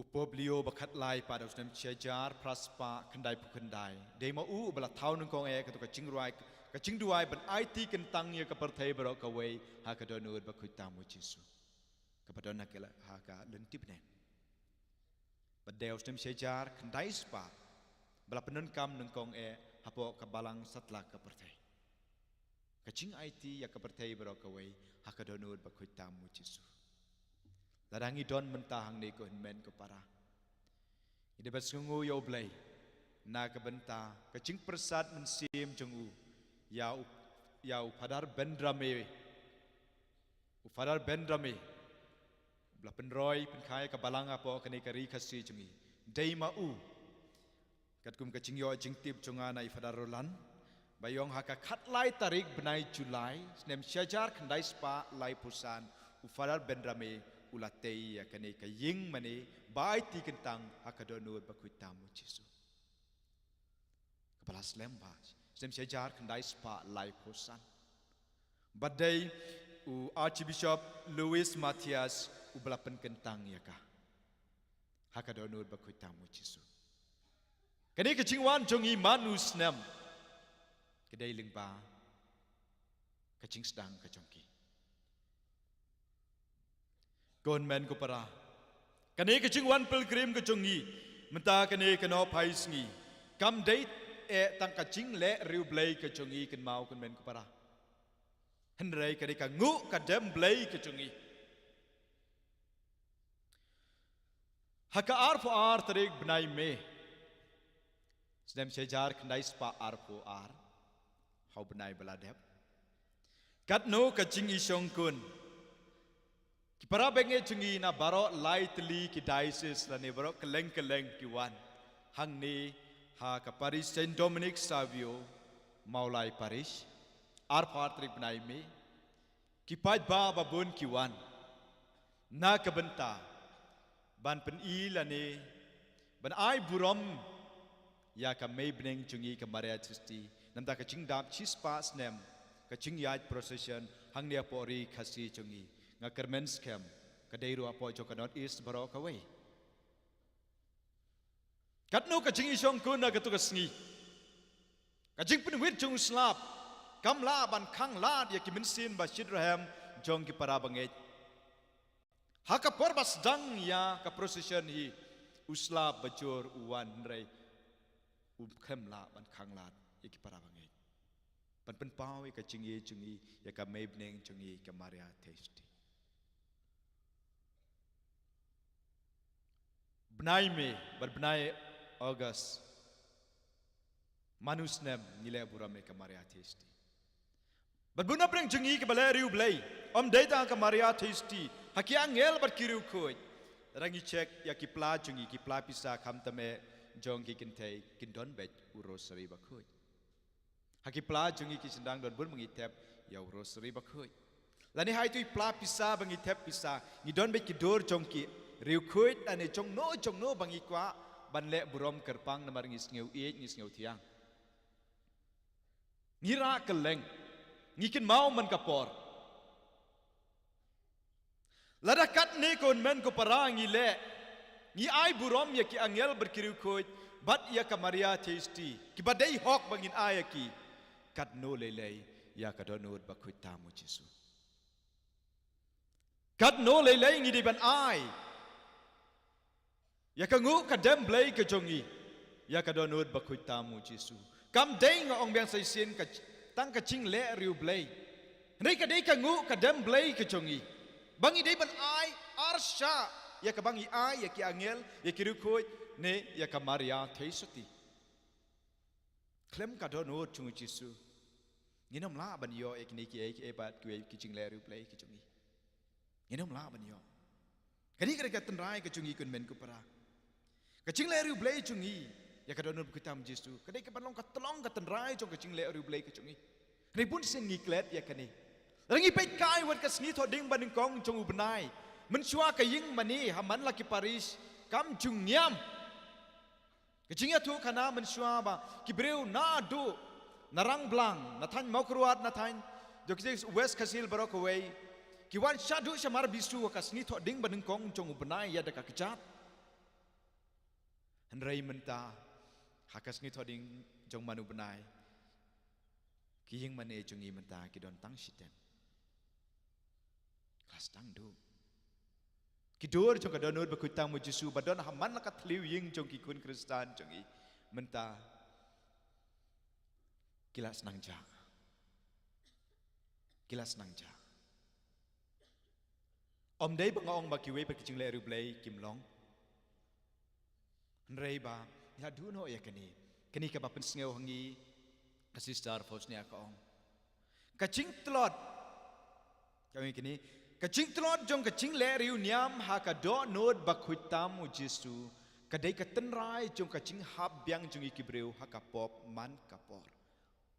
U Pope Leo ba khatlai pat ha u snem shihajar phra spah khyndaiphew khyndai. Dei ma u ba la thaw nyngkong eh kato ka jingduwai, ka jingduwai ban aiti kyntang ïa ka pyrthei baroh kawei ha ka dohnud bakhuid tam u Jisu. Kaba don ha ka la, ha ka lynti bneng. Bad dei ha u snem shihajar khyndai spah ba la pyndonkam nyngkong eh hapoh ka balang satlak ka pyrthei. Ka jingaiti ïa ka pyrthei baroh kawei ha ka dohnud bakhuid tam u Jisu. Lada ngi don mynta hangne ko hynmen ko para, ngi dei ban sngewnguh ïa U Blei na ka bynta ka jingpyrsad mynsiem jong u ïa u, ïa u Phadar Bendrame, u Phadar Bendrame ba la pynroi pynkha ïa ka balang hapoh kane ka ri Khasi jong ngi. Dei ma u, katkum ka jingïoh jingtip jong nga na i Phadar Roland, ba ïong ha ka khatlai tarik bnai July snem shihajar khyndai spah laiphew san, u Phadar Bendrame u la tei ïa kane ka ïing mane ba aiti kyntang ha ka dohnud bakhuid tam u Jisu. Kaba la slem bha snem shihajar khyndai spah laiphew san. Bad dei u Archbishop Louis Mathias u ba la pynkyntang ïa ka ha ka dohnud bakhuid tam u Jisu. Kane ka jingwan jong ngi man u snem ka dei lyngba ka jingsdang ka jong ki. Ko hynmen ko para, kane ka jingwan pilgrim ka jong ngi mynta kane ka nohphai sngi kam dei eh tang ka jingleh riewblei ka jong ngi kynmaw ko hynmen ko para. Hynrei ka dei ka nguh ka dem Blei ka jong ngi. Ha ka arphew ar tarik bnai May snem shihajar khyndai spah arphew ar, ha u bnai ba la dep, katno ka jingïashongkun ki para bangeit jong ngi na baroh lai tylli ki diocese lane baroh kylleng kylleng ki wan hangne ha ka parish Saint Dominic Savio, Mawlai Parish, arphew ar tarik bnai May. Ki paidbah ba bun ki wan na ka bynta ban pyni lane ban ai burom ïa ka mei bneng jong ngi ka Maria Theisotti. Namar ka jingdap shispah snem ka jingïaid procession hangne hapoh ri Khasi jong ngi, nga kyrmen skhem ka dei ruh hapoh jong ka North East baroh kawei. Katno ka jingïashongkun ha kato ka sngi. Ka jingpynwit jong u slap kam lah ban khanglad ïa ki mynsiem ba shitrhem jong ki para bangeit. Ha ka por ba sdang ïa ka procession hi, u slap ba jur u wan, hynrei um khlem lah ban khanglad ïa ki para bangeit ban pynpaw ïa ka jingïeit jong ngi ïa ka mei bneng jong ngi ka Maria Theisotti. Bnai May bad bnai August man u snem ngi leh burom ïa ka Maria Theisotti. Bad bun na pdeng jong ngi kiba leh riewblei, ym dei tang ka Maria Theisotti, ha ki angel bad ki riewkhuid. Lada ngi check ïa ki pla jong ngi, ki pla pisa khamtam eh jong ki kynthei, kin don beit u Rosary bakhuid. Ha ki pla jong ngi ki shynrang don bun ba ngi thep ïa u Rosary bakhuid. Lane ha itu i pla pisa ba ngi thep pisa, ngi don beit ki dur jong ki riewkhuid lane jongno jongno ba ngi kwah ban leh burom kyrpang namar ngi sngew ïeit, ngi sngew thiang. Ngi rah kylleng, ngi kynmaw man ka por. Lada katne ko hynmen ko para ngi leh, ngi ai burom ïa ki angel bad ki riewkhuid bad ïa ka Maria Theisotti, kiba dei hok ba ngin ai ïa ki, katno lei lei ïa ka dohnud bakhuid tam u Jisu. Katno lei lei ngi dei ban ai ïa ka nguh ka dem Blei ka jong ngi ïa ka dohnud bakhuid tam u Jisu. Kam dei, nga ong biang sa shisien, ka, tang ka jingleh riewblei, hynrei ka dei ka nguh ka dem Blei ka jong ngi ba ngi dei ban ai arshah ïa kaba ngi ai ïa ki angel, ïa ki riewkhuid ne ïa ka Maria Theisotti. Khlem ka dohnud jong u Jisu ngin ym lah ban ïoh ïa kine kiei kiei pat kiwei ki jingleh riewblei ki jong ngi. Ngin ym lah ban ïoh. Kane ka dei ka tynrai ka jong ngi ko hynmen ko para. Ka jingleh riewblei jong ngi ïa ka dohnud bakhuid tam u Jisu ka dei kaban long ka tyllong ka tynrai jong ka jingleh riewblei ka jong ngi. Hynrei bun sien ngi klet ïa kane. Lada ngi peitkai wat ka sngi Thohdieng Banyngkong jong u bnai, mynshuwa ka ïing mane ha man la ki parish kam ju ngiam. Ka jingïathuhkhana mynshuwa ba ki briew naduh na Rangblang, na thaiñ Mawkyrwat, na thaiñ, jong ki West Khasi Hills baroh kawei, ki wan shaduh shamar bisu ha ka sngi Thohdieng Banyngkong jong u bnai ïa da ka kjat. Hynrei mynta, ha ka sngi Thohdieng jong man u bnai, ki ïing mane jong ngi mynta ki don tang shiteng. Ka sdang duh. Ki dur jong ka dohnud bakhuid tam u Jisu ba don ha man la ka thliew ïing jong ki khun Khristan jong ngi mynta, ki la sdang jah. Ki la sdang jah. Ym dei ba nga ong ba kiwei pat ki jingleh riewblei kim long. Hynrei ba ngi la duh noh ïa kane. Kane kaba pynsngew ha ngi, ka Sister Faustina ka ong, ka jingtlot, ka ong ïa kane, ka jingtlot jong ka jingleh riewniam ha ka dohnud bakhuid tam u Jisu ka dei ka tynrai jong ka jinghap biang jong ngi ki briew ha ka pop man ka por,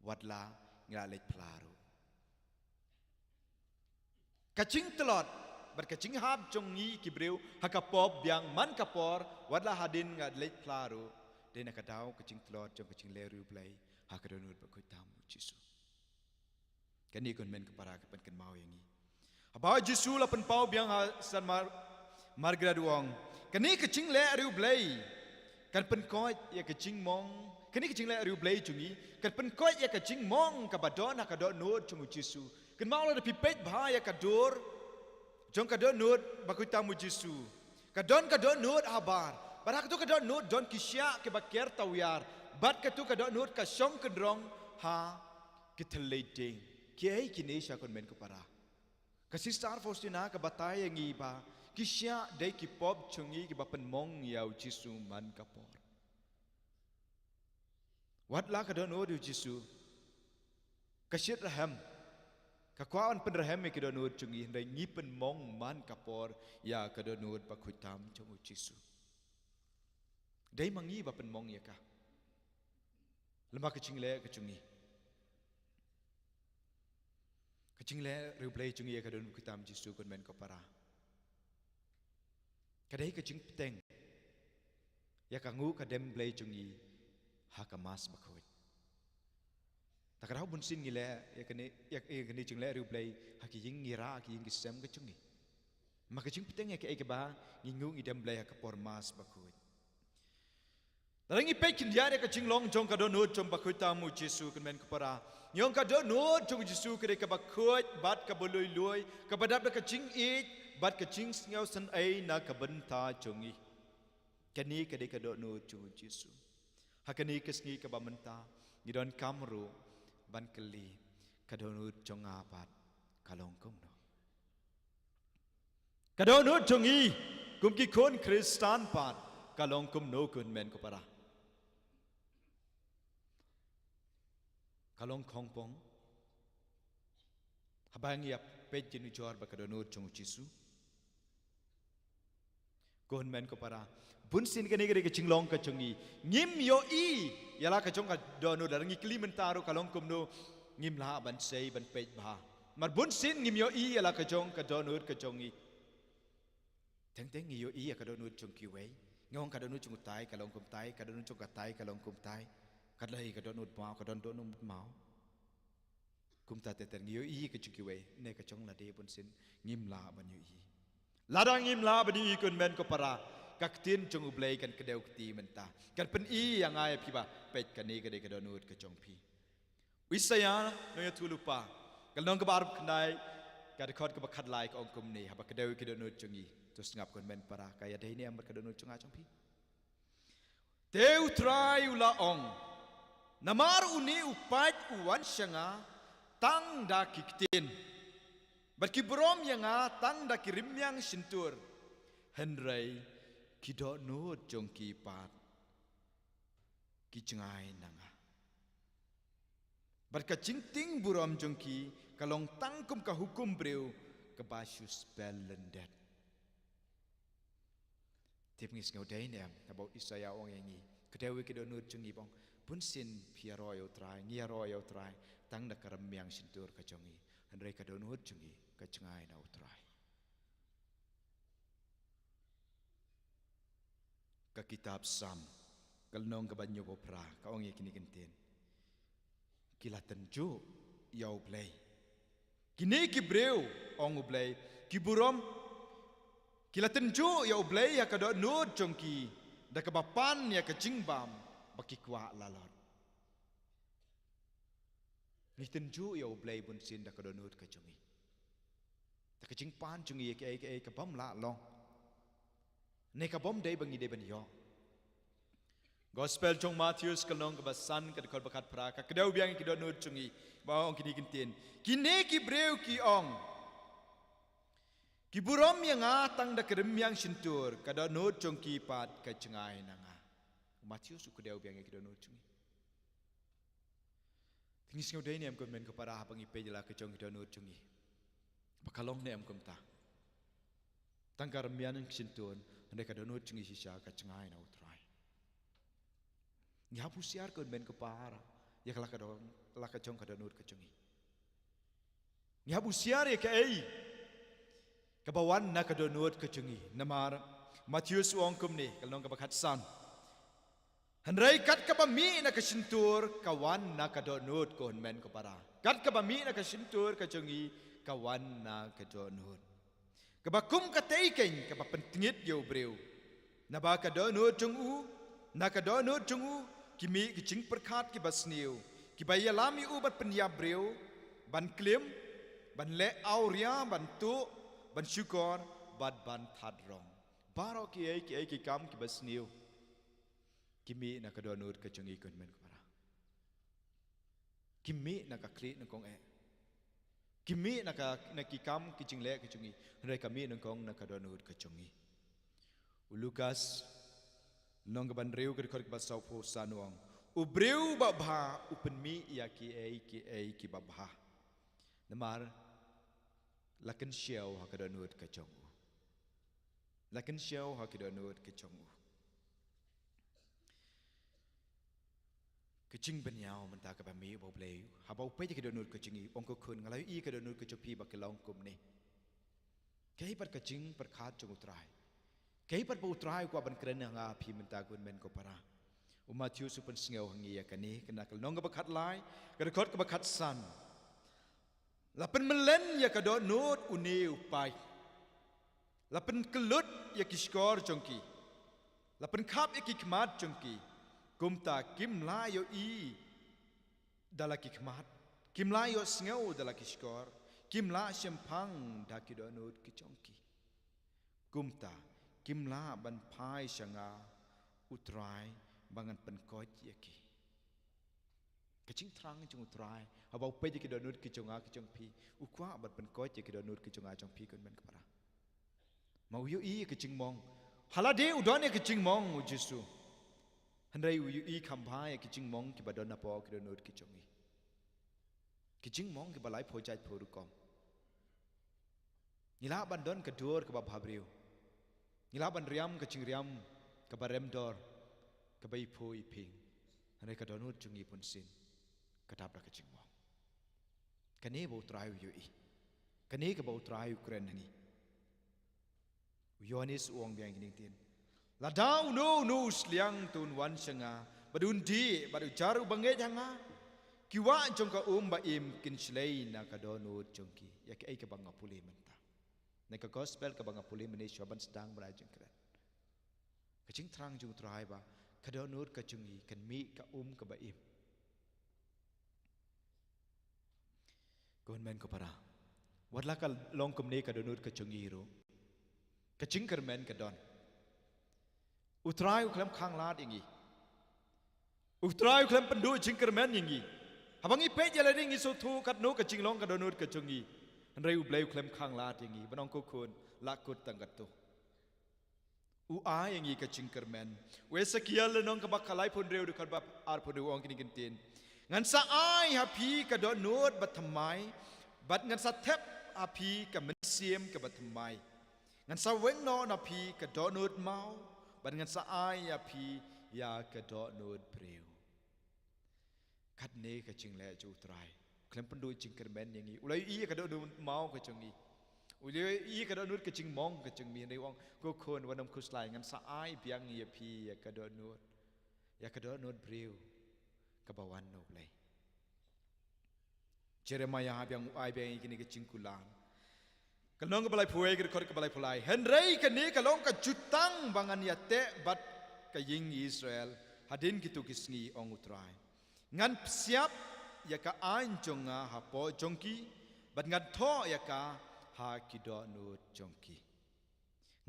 watla ngi la leit phla ruh. Ka jingtlot bad ka jinghap jong ngi ki briew ha ka pop biang man ka por, watla hadien nga leit phla ruh, dei na ka daw ka jingtlot jong ka jingleh riewblei ha ka dohnud bakhuid tam u Jisu. Kane ko hynmen ko para ka pynkynmaw ïa ngi. Haba u Jisu u la pynpaw biang ha San Mar-, Margaret u ong, kane ka jingleh riewblei kan pynkoit ïa ka jingmong, kane ka jingleh riewblei jong ngi kan pynkoit ïa ka jingmong kaba don ha ka dohnud jong u Jisu. Kynmaw lada phi peit bha ïa ka dur jong ka dohnud bakhuid tam u Jisu, ka don ka dohnud habar. Bad ha kato ka dohnud don ki shiah kiba ker tawiar. Bad kato ka dohnud ka shong kynrong ha ki thylliej dieng. Kiei kine sha ko hynmen ko para? Ka Sister Faustina ka batai ïa ngi ba ki shiah dei ki pop jong ngi kiba pynmong ïa u Jisu man ka por. Watla ka dohnud u Jisu ka shit rhem, ka kwah ban pynrhem ïa ki dohnud jong ngi, hynrei ngi pynmong man ka por ïa ka dohnud bakhuid tam jong u Jisu. Dei ma ngi ba pynmong ïa ka. Lem bad ka jingleh ka jong ngi, ka jingleh riewblei jong ngi ïa ka dohnud bakhuid tam u Jisu, ko hynmen ko para, ka dei ka jingbteng ïa ka nguh ka dem Blei jong ngi ha ka Mass bakhuid. Ta ka daw bunsien ngi leh ïa kane, ïa, ïa kane jingleh riewblei ha ki ïing ngi rah, ha ki ïing ki sem ka jong ngi. Ma ka jingbteng ïa kaei kaba ngi nguh ngi dem Blei ha ka por Mass bakhuid. Lada ngi peit khyndiat ïa ka jinglong jong ka dohnud jong bakhuid tam u Jisu, ko hynmen ko para, ngi ong ka dohnud jong u Jisu ka dei kaba khuid bad kaba lui lui, kaba dap da ka jingïeit bad ka jingsngew synei na ka bynta jong ngi. Kane ka dei ka dohnud jong u Jisu. Ha kane ka sngi kaba mynta, ngi donkam ruh ban kylli, ka dohnud jong nga pat ka long kumno? Ka dohnud jong ngi kum ki khun Khristan pat ka long kumno, ko hynmen ko para? Ka long khongpong haba ngi ïa peit jynjar bad ka dohnud jong u Jisu? Ko hynmen ko para, bunsien kane ka dei ka jinglong ka jong ngi. Ngim ïohi ïa la ka jong ka dohnud, lada ngi kylli mynta ruh ka long kumno, ngim lah ban sei ban peit bha. Namar bunsien ngim ïohi ïa la ka jong ka dohnud ka jong ngi. Teng teng ngi ïohi ïa ka dohnud jong kiwei. Ngi ong ka dohnud jong utai ka long kumtai, ka dohnud jong katai ka long kumtai. Ka dei ka dohnud maw, ka don dohnud maw. Kumta ter ter ngi ïohi ka jong kiwei, ne ka jong lade bunsien ngim lah ban ïohi. Lada ngim lah ban ïohi, ko hynmen ko para, ka ktien jong U Blei kan kdew kti mynta. Kan pyni ïa nga ïa phi ba peit, kane ka dei ka dohnud ka jong phi. U Isaïah nongïathuhlypa, ka lynnong kaba arphew khyndai, ka dkhot kaba khatlai ka ong kumne, haba kdew ïa ki dohnud jong ngi. To sngap, ko hynmen para, ka ïadei ne em bad ka dohnud jong nga jong phi? Te U Trai u la ong, namar une u paid u wan sha nga tang da ki ktien, bad ki burom ïa nga tang da ki rmiang shyntur, hynrei ki dohnud jong ki pat ki jngai na nga, bad ka jingtieng burom jong ki ka long tang kum ka hukum briew kaba shu spel lyndet. Tip ngi sngew dei ne em haba u Isaïah u ong ïa ngi, kdew ïa ki dohnud jong ngi, ba ong, bunsien phi ïaroh ïa U Trai, ngi ïaroh ïa U Trai tang da ka rmiang shyntur ka jong ngi, hynrei ka dohnud jong ngi ka jngai na U Trai. Ka kitab Salm, ka lynnong kaba hynñiewphew phra, ka ong ïa kine ki ktien: Ki la tynjuh ïa U Blei. Kine ki briew, ong U Blei, ki burom, ki la tynjuh ïa U Blei ha ka dohnud jong ki, da kaba pan ïa ka jingbam ba ki kwah lalot. Ngi tynjuh ïa U Blei bunsien da ka dohnud ka jong ngi. Da ka jingpan jong ngi ïa kiei kiei ka bym lah long, ne ka bym dei ba ngi dei ban ïoh. Gospel jong Mathaios ka lynnong kaba san ka dkhot ba khatphra, ka kdew biang ïa ki dohnud jong ngi, ba ong kine ki ktien: Kine ki briew ki ong, ki burom ïa nga tang da ka rmiang shyntur, ka dohnud jong ki pat ka jngai na nga. U Mathaios u kdew biang ïa ki dohnud jong ngi. Te ngi sngew dei ne em ko hynmen ko para, haba ngi peit ïa la ka jong ki dohnud jong ngi, ba ka long ne em kumta? Tang ka rmiang shyntur, hynrei ka dohnud jong ngi shisha ka jngai na U Trai. Ngi hap husiar ko hynmen ko para ïa ka la ka don, la ka jong ka dohnud ka jong ngi. Ngi hap husiar ïa kaei kaba wan na ka dohnud ka jong ngi. Namar Mathaios u ong kumne, ka lynnong kaba khatsan: Hynrei kat kaba mih na ka shyntur ka wan na ka dohnud, ko hynmen ko para. Kat kaba mih na ka shyntur ka jong ngi ka wan na ka dohnud. Kaba kum ka tei keiñ kaba pyntngit ïa u briew. Naba ka dohnud jong u, na ka dohnud jong u ki mih ki jingpyrkhat kiba sniew, kiba ïalam ïa u ban pynïap briew, ban klim, ban leh awria, ban tuh, ban shukor, bad ban thad rong. Baroh kiei kiei ki kam kiba sniew ki mih na ka dohnud ka jong ngi, ko hynmen ko para. Ki mih na ka khlieh nyngkong eh. Ki mih na ka, na ki kam ki jingleh ka jong ngi. Hynrei ka mih nyngkong na ka dohnud ka jong ngi. U Lukas, lynnong kaba hynriew, ka dkhot kaba sawphew san, u ong: U briew babha u pynmih ïa kiei kiei kiba bha. Namar la kynshew ha ka dohnud ka jong u. La kynshew ha ka dohnud ka jong u. Ka jingbynñiaw mynta kaba mih ba U Blei, haba u peit ïa ka dohnud ka jong ngi, ong ko khun, nga la ïohi ïa ka dohnud ka jong phi ba ka long kumne. Kaei pat ka jingpyrkhat jong U Trai? Kaei pat ba U Trai u kwah ban kren ha nga ha phi mynta, ko hynmen ko para? U Mathaios u pynsngew ha ngi ïa kane, kane ka lynnong kaba khatlai, ka dkhot kaba khatsan. La pynmlien ïa ka dohnud une u paid. La pynkyllut ïa ki shkor jong ki. La pynkhap ïa ki khmat jong ki. Kumta kim lah ïohi da la ki khmat, kim lah ïohsngew da la ki shkor, kim lah shemphang da ki dohnud ki jong ki. Kumta kim lah ban phai sha nga, U Trai, ba ngan pynkoit ïa ki. Ka jingthrang jong U Trai, haba u peit ïa ki dohnud ki jong nga ki jong phi, u kwah ban pynkoit ïa ki dohnud ki jong nga jong phi, ko hynmen ko para. Ma u ïohi ïa ka jingmong. Halade u don ïa ka jingmong U Jisu, hynrei u ïohi kham bha ïa ka jingmong kiba don hapoh ki dohnud ki jong ngi. Ka jingmong kiba laiphew jaitphew rukom. Ngi lah ban don ka dur kaba bhabriew. Ngi lah ban riam ka jingriam kaba rem dor, kaba iphuh iphieng. Hynrei ka dohnud jong ngi bunsien ka dap da ka jingmong. Kane ba U Trai u ïohi. Kane kaba U Trai u kren ha ngi. U Ïoannis u ong biang kine ki ktien: Lada uno uno u sliang te un wan sha nga, bad un dih, bad u jar uba ngeit ha nga, ki wah jong ka um ba im kin shlei na ka dohnud jong ki. Ïa kaei kaba nga pule mynta? Na ka gospel kaba nga pule mynne shuwa ban sdang ba la jingkren, ka jingthrang jong U Trai ba ka dohnud ka jong ngi kan mih ka um kaba im. Ko hynmen ko para, wat la ka long kumne ka dohnud ka jong ngi ruh, ka jingkyrmen ka don. U Trai u khlem khang lad ïa ngi. U Trai u khlem pynduh jingkyrmen ïa ngi. Haba ngi peit ïa lade ngi sngewthuh katno ka jinglong ka dohnud ka jong ngi. Hynrei U Blei u khlem khang lad ïa ngi ban ong, ko khun, la kut tang katto. U ai ïa ngi ka jingkyrmen. U Esekiel lynnong kaba kalaiphew hynriew, dkhot ba arphew hynriew, u ong kine ki ktien: Ngan sa ai ha phi ka dohnud bathymmai, bad ngan sa thep ha phi ka mynsiem kaba thymmai. Ngan sa weng noh na phi ka dohnud maw, bad ngan sa ai ïa phi ïa ka dohnud briew. Katne ka jingleh jong U Trai. U khlem pynduh jingkyrmen ïa ngi. U la ïohi ïa ka dohnud maw ka jong ngi. U la ïohi ïa ka dohnud ka jingmong ka jong ngi, hynrei u ong, ko khun, wat nym khuslai, ngan sa ai biang ïa phi ïa ka dohnud, ïa ka dohnud briew kaba wan na U Blei. Jeremiah ha biang u ai biang ïa kine ki jingkular. Ka lynnong kaba laiphew wei, ka dkhot kaba laiphew lai: Hynrei kane ka long ka jutang ba ngan ïateh bad ka ïing Israel hadien kito ki sngi, ong U Trai. Ngan psiap ïa ka aiñ jong nga hapoh jong ki, bad ngan thoh ïa ka ha ki dohnud jong ki.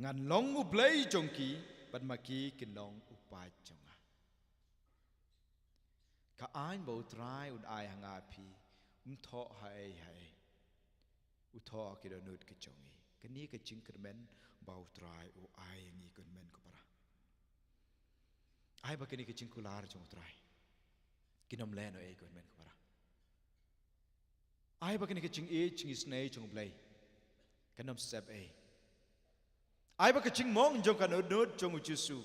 Ngan long U Blei jong ki, bad ma ki kin long u paid jong nga. Ka aiñ ba U Trai un ai ha nga phi, um thoh ha ei ha ei. U thoh ki dohnud ki jong ngi. Kane ka jingkyrmen ba U Trai u ai ïa ngi, ko hynmen ko para. Ai ba kane ka jingkular jong U Trai kin ym leh noh ei, ko hynmen ko para. Ai ba kane ka jingïeit jingisynei jong U Blei kan ym sep ei. Ai ba ka jingmong jong ka dohnud jong U Jisu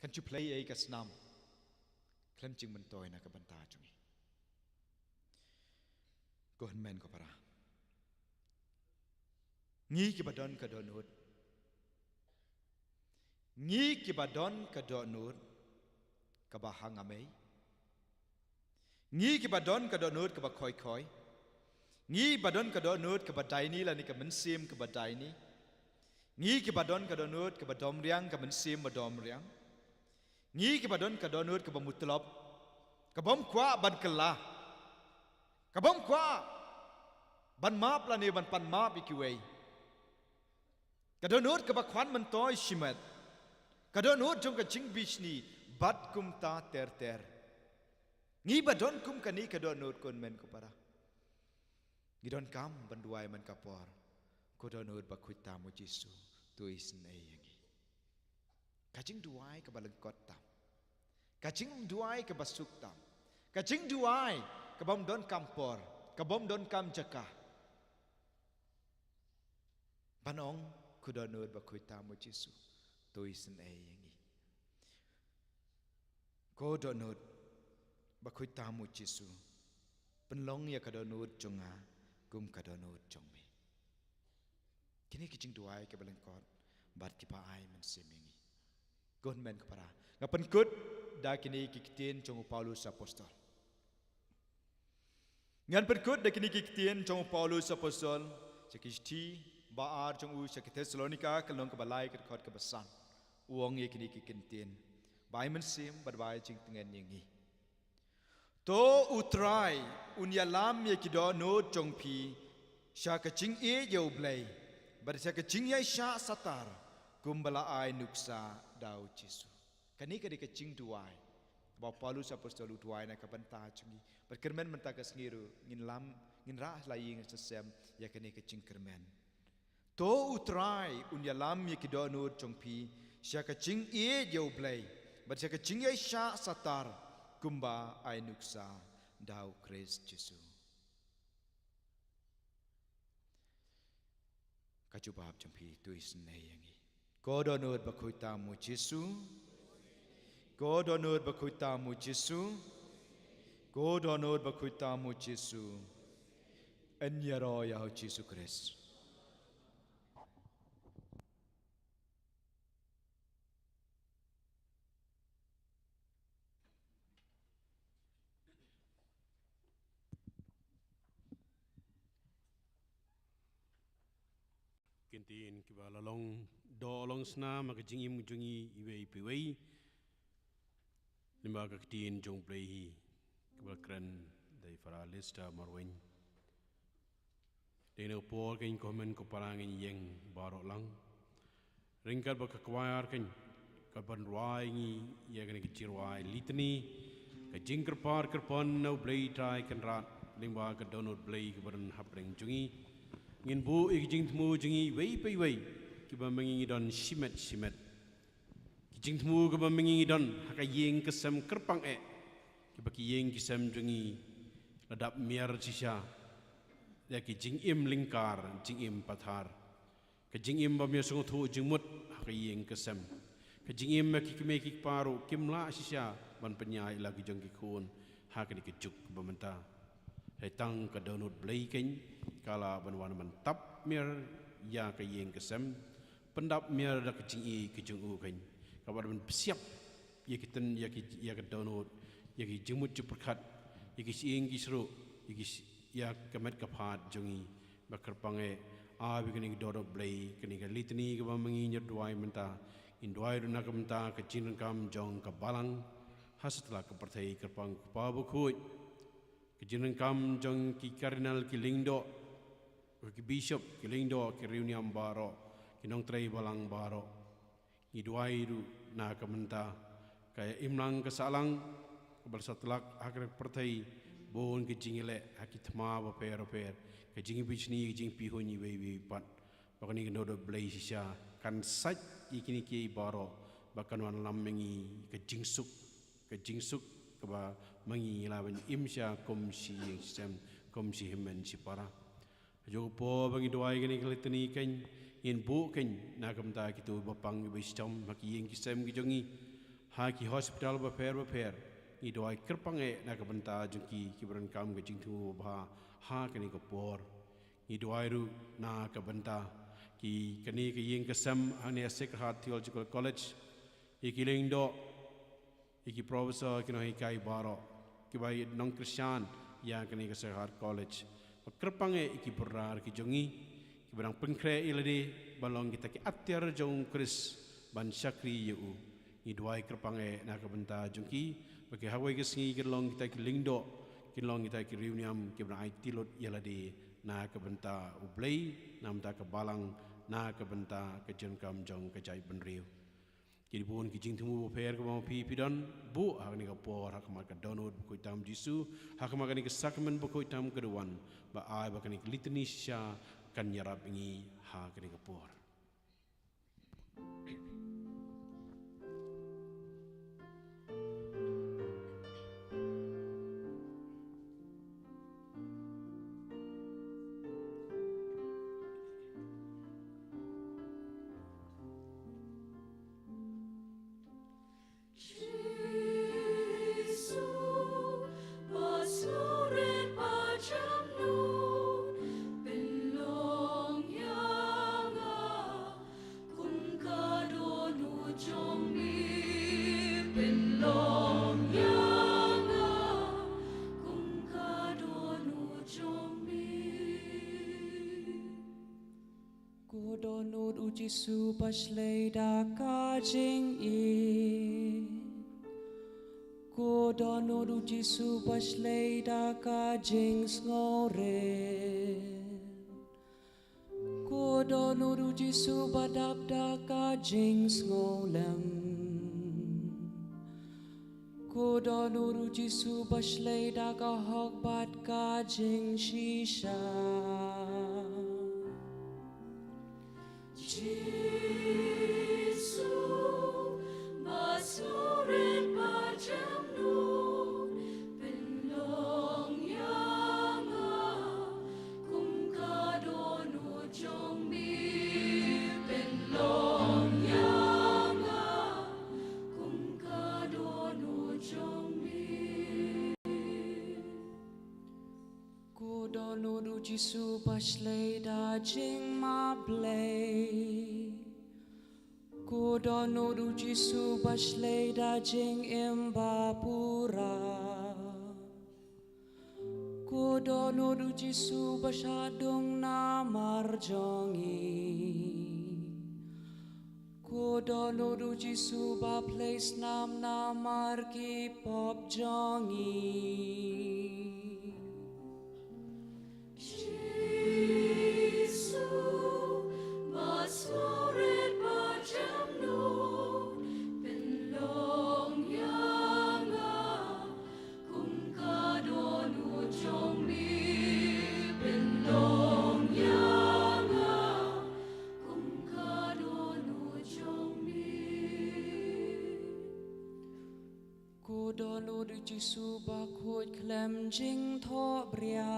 kan ju plie ei ka snam khlem jingmyntoi na ka bynta jong ngi. Ko hynmen ko para, ngi kiba don ka dohnud, ngi kiba don ka dohnud kaba hangmei, ngi kiba don ka dohnud kaba khoi khoi, ngi ba don ka dohnud kaba daini lane ka mynsiem kaba daini, ngi kiba don ka dohnud kaba domriang, ka mynsiem ba domriang, ngi kiba don ka dohnud kaba mutlop, kabym kwah ban kylla, kabym kwah ban map lane ban pan map ïa kiwei. Ka dohnud kaba khwan myntoi shimet, ka dohnud jong ka jingbishni bad kumta ter ter. Ngi ba don kum kane ka dohnud, ko hynmen ko para, ngi donkam ban duwai man ka por, ko dohnud ba khuid tam U Jisu, to isynei ïa ngi. Ka jingduwai kaba lyngkot tam, ka jingduwai kaba suk tam, ka jingduwai kabym donkam por, kabym donkam jaka, ban ong, ko dohnud ba khuid tam U Jisu, to isynei ïa ngi. Ko dohnud ba khuid tam U Jisu, pynlong ïa ka dohnud jong nga kum ka dohnud jong me. Kine ki jingduwai kiba lyngkot bad kiba ai mynsiem ïa ngi. Ko hynmen ko para, nga pynkut da kine ki ktien jong u Paulus apostol. Ngan pynkut da kine ki ktien jong u Paulus apostol sha ki shithi ba ar jong u sha ki Thessalonika, ka lynnong kaba lai, ka dkhot kaba san. U ong ïa kine ki ktien ba ai mynsiem bad ba ai jingtngen ïa ngi. To U Trai un ïalam ïa ki dohnud jong phi sha ka jingïeit ïa U Blei bad sha ka jingïaishah satar kumba la ai nuksa da U Jisu. Kane ka dei ka jingduwai ba u Paulus apostol u duwai na ka bynta jong ngi. Bad kyrmen mynta ka sngi ruh ngin lam, ngin rah la ïing sa sem ïa kane ka jingkyrmen. To U Trai un ïalam ïa ki dohnud jong phi sha ka jingïeit ïa U Blei bad sha ka jingïaishah satar kumba ai nuksa da U Khrist Jisu. Ka jubab jong phi, to isynei ïa ngi. Ko dohnud ba khuid tam U Jisu. Ko dohnud ba khuid tam U Jisu. Ko dohnud ba khuid tam U Jisu. Yn ïaroh ïa U Jisu Khrist. Ki ktien kiba la long doh long snam ha ka jingim jong ngi iwei pa iwei. Lyngba ka ktien jong U Blei hi kaba la kren da i Farah Lester Marwein. Dei na ka por keiñ ko hynmen ko para ngin ïeng baroh lang. Ryngkat bad ka kwaiar keiñ, ka ban rwai ngi ïa kane ka jingrwai litani, ka jingkyrpad kyrpang na U Blei Trai Kynrad lyngba ka dohnud Blei kaba don hapdeng jong ngi. Ngin buh ïa ki jingthmu jong ngi iwei pa iwei kiba ma ngi ngi don shimet shimet. Ki jingthmu kiba ma ngi ngi don ha ka ïing ka sem kyrpang eh, kiba ki ïing ki sem jong ngi la dap miar shisha ïa ki jingim lyngkar, jingim pathar. Ka jingim bym ïasngewthuh jingmut ha ka ïing ka sem. Ka jingim ba ki kmie ki kpa ruh kim lah shisha ban pynïaid la ki jong ki khun ha kane ka juk ba mynta. Hynrei tang ka dohnud Blei keiñ ka lah ban wan ban tap miar ïa ka ïing ka sem, pyndap miar da ka jingïeit ka jong u keiñ, kaba ban psiap ïa ki tyn, ïa ki, ïa ka dohnud, ïa ki jingmut jingpyrkhat, ïa ki shyieng ki shruh, ïa ki sh-, ïa ka met ka phad jong ngi. Ba kyrpang eh, ap ïa kane ka dohnud Blei, kane ka litani kaba ma ngi ngi duwai mynta, Ngi duwai ruh na ka bynta ka jingdonkam jong ka balang ha satlak ka pyrthei, kyrpang ko Pa bakhuid, ka jingdonkam jong ki Cardinal, ki lyngdoh, ki Bishop, ki lyngdoh, ki riewniam baroh, ki nongtrei balang baroh. Ngi duwai ruh na ka bynta ka imlang ka sahlang kaba la satlak ha ka pyrthei, bun ka jingïaleh ha ki thma bapher bapher, ka jingbishni, ka jingpihuiñ iwei iwei pat. Ba kane ka Nongduk Blei shisha kan sait ïa kine kiei baroh, ba kan wanlam ma ngi ka jingsuk, ka jingsuk kaba ma ngi la ban im sha kum shi ïing shi sem, kum shi hynmen shi para. Ha kajuh ka por ba ngi duwai kane ka litany, kan ngin buh kan na ka bynta kito ba pang, ba shitom ha ki ïing ki sem ki jong ngi, ha ki hospital bapher bapher. Ngi duwai, kyrpang eh na ka bynta jong ki, kiba donkam ka jingthmu babha ha kane ka por. Ngi duwai ruh na ka bynta ki, kane ka ïing ka sem hangne, Sacred Heart Theological College, ïa ki lyngdoh, ïa ki professor, ki nonghikai baroh, kiba ïa nongkyrshan ïa kane ka Sacred Heart College. Ba kyrpang eh ïa ki para ki jong ngi, kiba dang pynkhreh ïa lade ban long kita ki atiar jong u Khrist, ban shakri ïa u. Ngi duwai, kyrpang eh na ka bynta jong ki, ba ki ha kawei ka sngi kin long kita ki lyngdoh, kin long kita ki riewniam kiba dang aiti lut ïa lade na ka bynta U Blei, na ka bynta ka balang, na ka bynta ka jingdonkam jong ka jaitbynriew. Ki bun ki jingthmu bapher kaba ma phi phi don, buh ha kane ka por ha khmat ka dohnud bakhuid tam Jisu, ha khmat kane ka sakramen bakhuid tam ka duwan, ba ai ba kane ka litany shisha kan ïarap ïa ngi ha kane ka por. Jisu, ba sngewrit ba jemnud, pynlong ïa nga kum ka dohnud jong me, pynlong ïa nga kum ka dohnud jong me. Ko dohnud u Jisu ba shlei da ka jingïeit. Ko dohnud u Jisu ba shlei da ka jingsngewrit. Ko dohnud u Jisu ba dap da ka jingsngewlem. Ko dohnud u Jisu ba shlei da ka hok bad ka jingshisha. Jisu, ba sngewrit ba jemnud, pynlong ïa nga kum ka dohnud jong me, pynlong ïa nga kum ka dohnud jong me. Ko dohnud u Jisu ba shlei da jingmap Blei. Ko dohnud u Jisu ba shlei da jingim ba pura. Ko dohnud u Jisu ba shah dung namar jong ngi. Ko dohnud u Jisu ba plie snam namar ki pop jong ngi. Jisu, ba sngewrit ba jemnud, pynlong ïa nga kum ka dohnud jong me, pynlong ïa nga kum ka dohnud jong me. Ko dohnud u Jisu ba khuid khlem jingthohbria.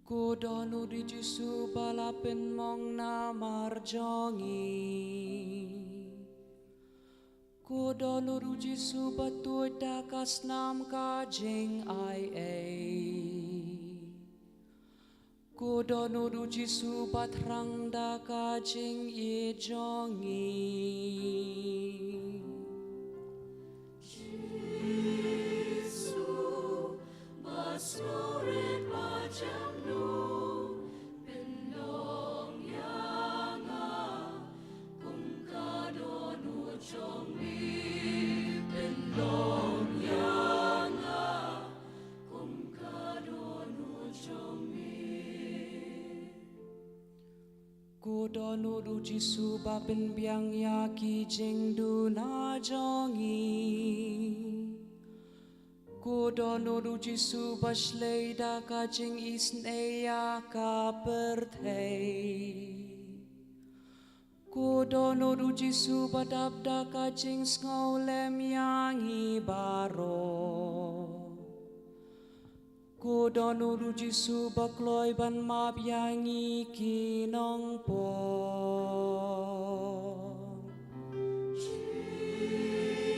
Ko dohnud u Jisu ba la pynmong namar jong ngi. Ko dohnud u Jisu ba tuid da ka snam ka jingaiei. Ko dohnud u Jisu ba thrang da ka jingïeit jong ngi. Jisu, ba sngewrit ba jemnud, pynlong ïa nga Ko dohnud u Jisu ba pynbiang ïa ki jingduna jong ngi. Ko dohnud u Jisu ba shlei da ka jingisynei ïa ka pyrthei. Ko dohnud u Jisu ba dap da ka jingsngewlem ïa ngi baroh. Ko dohnud u Jisu ba kloi ban map ïa ngi ki nongpop.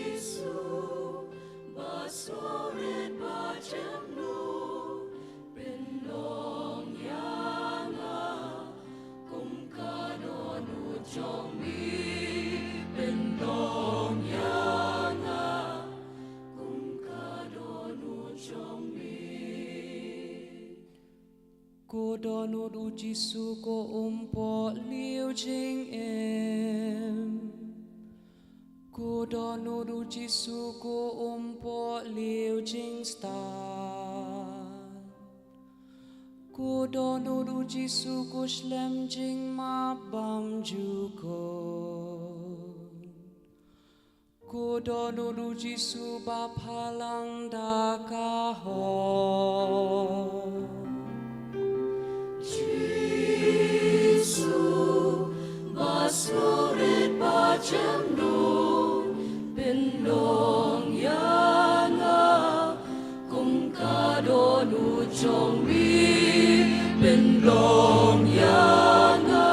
Jisu ba sngewrit ba jemnu, pynlong ïa nga kum ka dohnud jong mi, pynlong ïa nga kum ka dohnud jong mi. Ko dohnud u Jisu ko umpohliew jingim. Ko dohnud u Jisu ko umpohliew jingstad. Ko dohnud u Jisu ko slem jingmap bymjukut. Ko dohnud u Jisu ba phalang da ka hok. Jisu ba sngewrit ba jemnu, pynlong ïa nga kum ka dohnud jong mi, pynlong ïa nga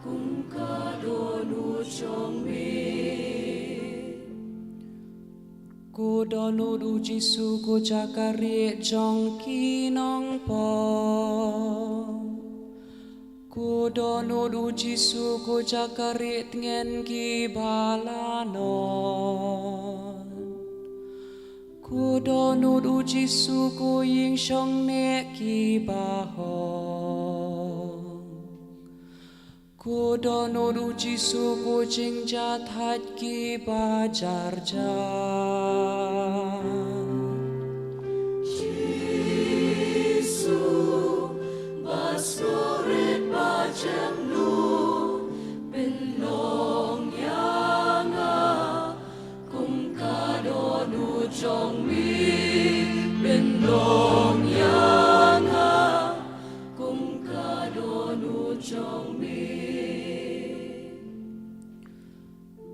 kum ka dohnud jong mi. Ko dohnud u Jisu ko jakarieh jong ki nongpop. Ko dohnud u Jisu ko jakarieh tngen ki balanot. Ko dohnud u Jisu ko ïing shongneh ki bahok. Ko dohnud u Jisu ko jingjahthait ki bajarjar. Jisu ba sngewrit ba jemnu, pynlong ïa nga kum ka dohnud jong mi, pynlong ïa nga kum ka dohnud jong mi.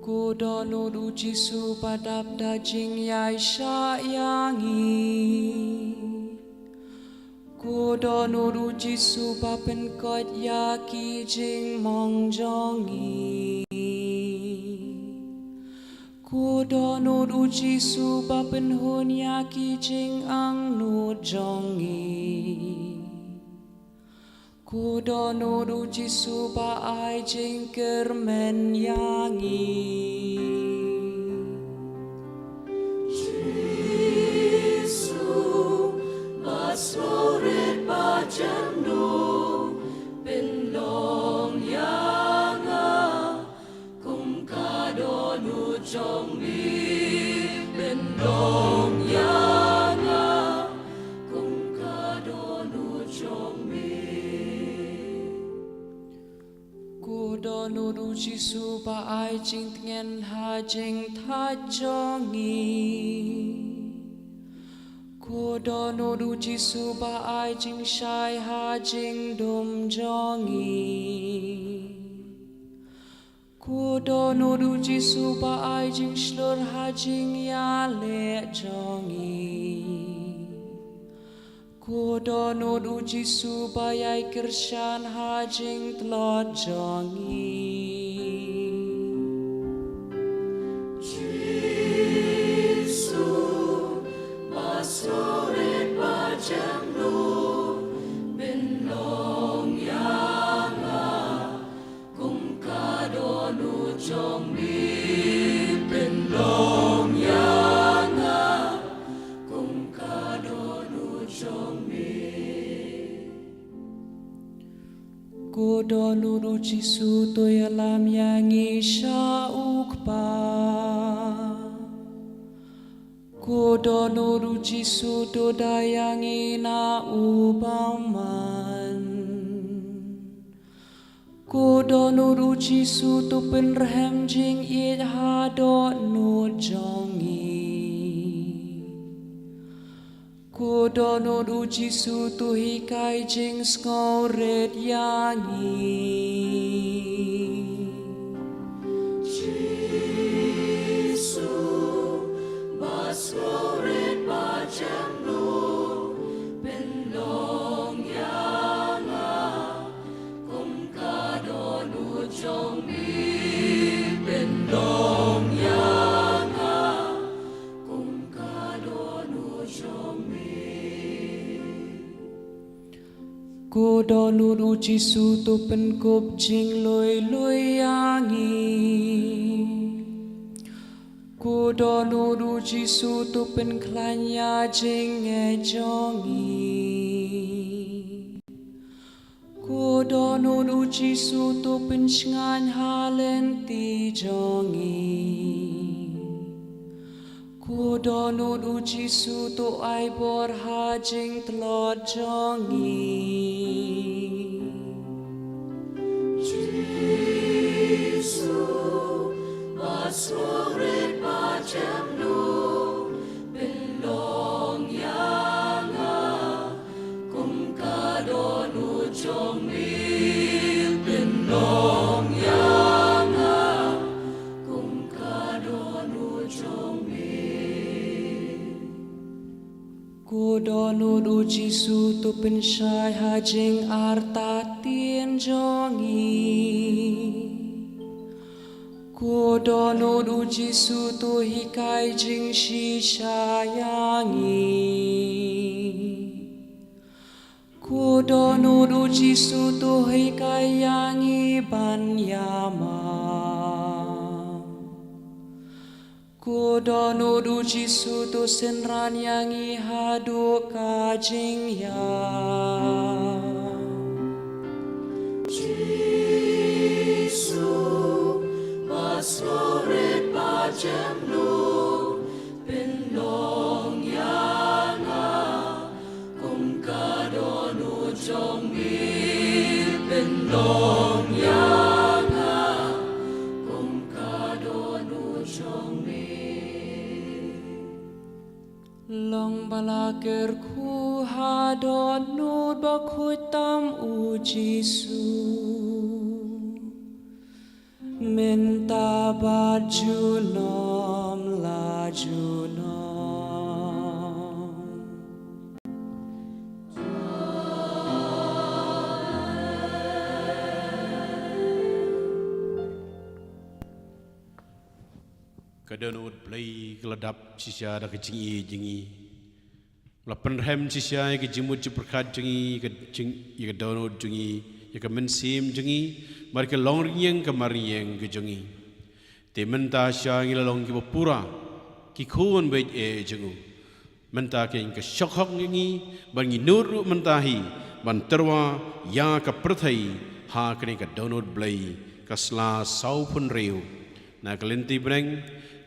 Ko dohnud u Jisu ba dap da jingïaishah ïa ngi. Ko dohnud u Jisu ba pynkoit ïa ki jingmong jong ngi. Ko dohnud u Jisu ba pynhun ïa ki jingangnud jong ngi. Ko dohnud u Jisu ba ai jingkyrmen ïa ngi. Jisu ba sngewrit ba jemnu, pynlong ïa nga kum ka dohnud jong mi, pynlong ïa nga kum ka dohnud jong mi. Ko dohnud u Jisu ba ai jingtngen ha jingthait jong ngi. Ko dohnud u Jisu ba ai jingshai ha jingdum jong ngi. Ko dohnud u Jisu ba ai jingshlur ha jingïaleh jong ngi. Ko dohnud u Jisu ba ïai kyrshan ha jingtlot jong ngi. Jisu ba sngewrit ba jemnu, pynlong ïa nga kum ka dohnud jong mi, pynlong ïa nga kum ka dohnud jong mi. Ko dohnud u Jisu to ïalam ïa ngi sha u Kpa. Ko dohnud u Jisu to da ïa ngi na u bymman. Ko Ko dohnud u Jisu, to pynrhem jingïeit ha dohnud jong ngi. Ko dohnud u Jisu, to hikai jingsngewrit ïa ngi. Jisu ba sngewrit ba jemnud, pynlong ïa nga. Kum ka dohnud jong mi, pynlong ïa nga. Kum ka dohnud jong mi. Ko dohnud u Jisu, to pynkup jinglui lui ïa ngi. Ko dohnud u Jisu, to pynkhlaiñ ïa jingngeit jong ngi. Ko dohnud u Jisu, to pynshngaiñ ha lynti jong ngi. Ko dohnud u Jisu, to ai bor ha jingtlot jong ngi. Jisu ba sngewrit ba jemnud, pynlong ïa nga. Kum ka dohnud jong mi, pynlong ïa nga. Kum ka dohnud jong mi. Ko dohnud u Jisu, to pynshai ha jingartatien jong ngi. Ko dohnud u Jisu, to hikai jingshisha ïa ngi. Ko dohnud u Jisu, to hikai ïa ngi ban ïamap. Ko dohnud u Jisu, to synran ïa ngi haduh ka jingïap. Jisu ba sngewrit ba jemnud, pynlong ïa nga. Kum ka dohnud jong mi, pynlong ïa nga. Kum ka dohnud jong mi. Long ba la kyrkhu ha dohnud bakhuid tam u Jisu, mynta bad junom la junom. Ka dohnud Blei ka la dap shisha da ka jingïeit jong ngi. La pynrhem shisha ïa ka jingmut jingpyrkhat jong ngi, ïa ka jing, ïa ka dohnud jong ngi, ïa ka mynsiem jong ngi, bad ka long rynïeng ka marïeng ka jong ngi. Te mynta shisha ngi la long kiba pura, ki khun bad eh jong u. Mynta kein ka shong hok ïa ngi, bad ngi nud ruh mynta hi ban tyrwa ïa ka pyrthei ha kane ka dohnud Blei, ka sla sawphew hynriew. Na ka lynti bneng,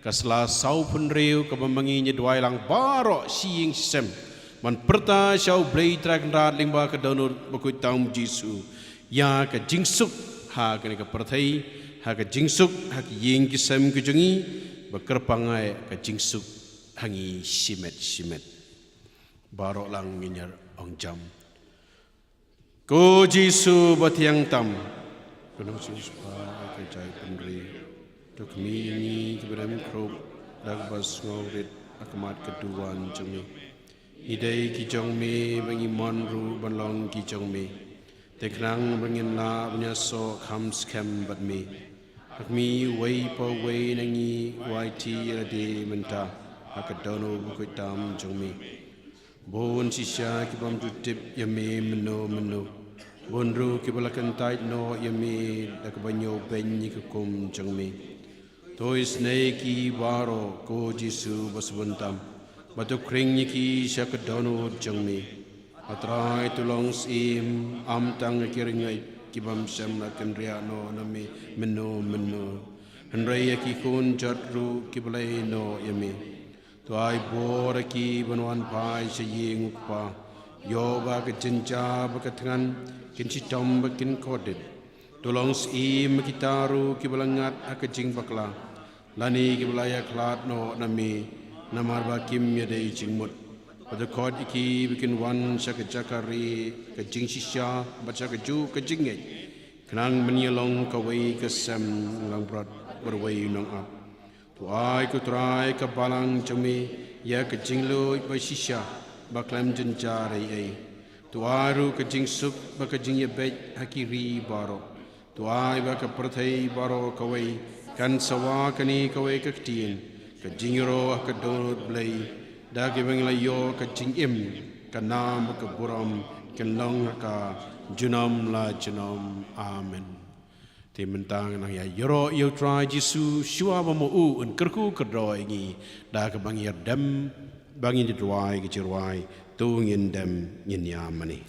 ka sla sawphew hynriew kaba ma ngi ngi duwai lang baroh shi ïing shi sem ban pyrta sha U Blei Trai Kynrad lyngba ka dohnud bakhuid tam u Jisu, ïa ka jingsuk ha kane ka pyrthei, ha ka jingsuk ha ki ïing ki sem ki jong ngi, ba kyrpang ïa ka jingsuk ha ngi shimet shimet. Baroh lang ngin ïa ong jam. Ko Jisu ba thiang tam, ko nongshun spah ïa ka jaitbynriew, to khmih ïa ngi kiba rem khrup da kaba sngewrit ha khmat ka duwan jong me. Ngi dei ki jong me, ba ngi mon ruh ban long ki jong me. Te khnang ba ngin lah ban ïasoh kham skhem bad me, ha khmih uwei pa uwei na ngi uba aiti ïa lade mynta ha ka dohnud bakhuid tam jong me. Bun shisha ki bym ju tip ïa me mynno mynno. Bun ruh kiba la kyntait noh ïa me da kaba ñiewbeiñ ïa ka kum jong me. To isynei ïa ki baroh, ko Jisu ba sbun tam, bad to khring ïa ki sha ka dohnud jong me. A Trai, to long syiem, ym tang ïa ki rangeit ki bym shym la kynriah noh na me mynno mynno, hynrei ïa ki khun jot ruh kiba la ïehnoh ïa me. To ai bor ïa ki ban wan phai sha ïing U Kpa, ïoh ba ka jingjia bad ka thngan kin shitom bad kin kordit. To long syiem ma kita ruh kiba la ngat ha ka jingbakla, lane kiba la ïakhlad noh na me, namar ba kim ïadei jingmut. Bad to khot ïa ki ba kin wan sha ka jaka rieh ka jingshisha bad sha kajuh ka jingngeit, khnang ban ïalong kawei ka sem langbrot bad uwei u nongap. To ai, ko Trai, ka balang jong me ïa ka jingluid ba shisha ba khlem jynjar ei ei. To ai ruh ka jingsuk bad ka jingïabeit ha ki ri baroh. To ai ba ka pyrthei baroh kawei kan sawa kane kawei ka ktien, ka jingïaroh ha ka dohnud Blei, da kaba ngi la ïoh ka jingim ka nam ka burom, kan long ha ka junom la junom. Amen. Te mynta ngan nang ïa ïaroh ïa u Trai Jisu, shuwa ba ma u un kyrkhu kyrdoh ïa ngi, da kaba ngi ïa dem, ba ngin ïa duwai ka jingrwai. To ngin dem ngin ïa mane.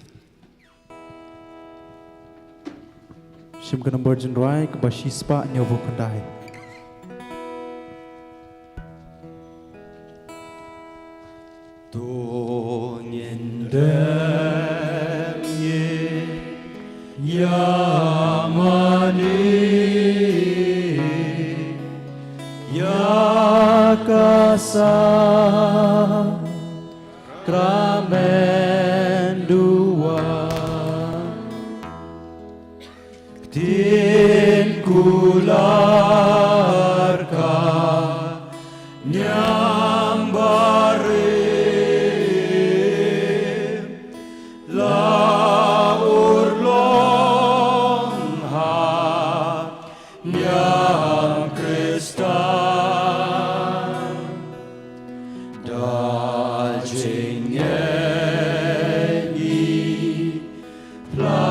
Shim ka nombor jingrwai kaba shispah hynñiewphew khyndai. To ngin dem ngin ïa mane ïa ka sakramen duwai. Ktien kular ka niam barim, la urlong ha niam Khristan. Da jingngeit ngi pla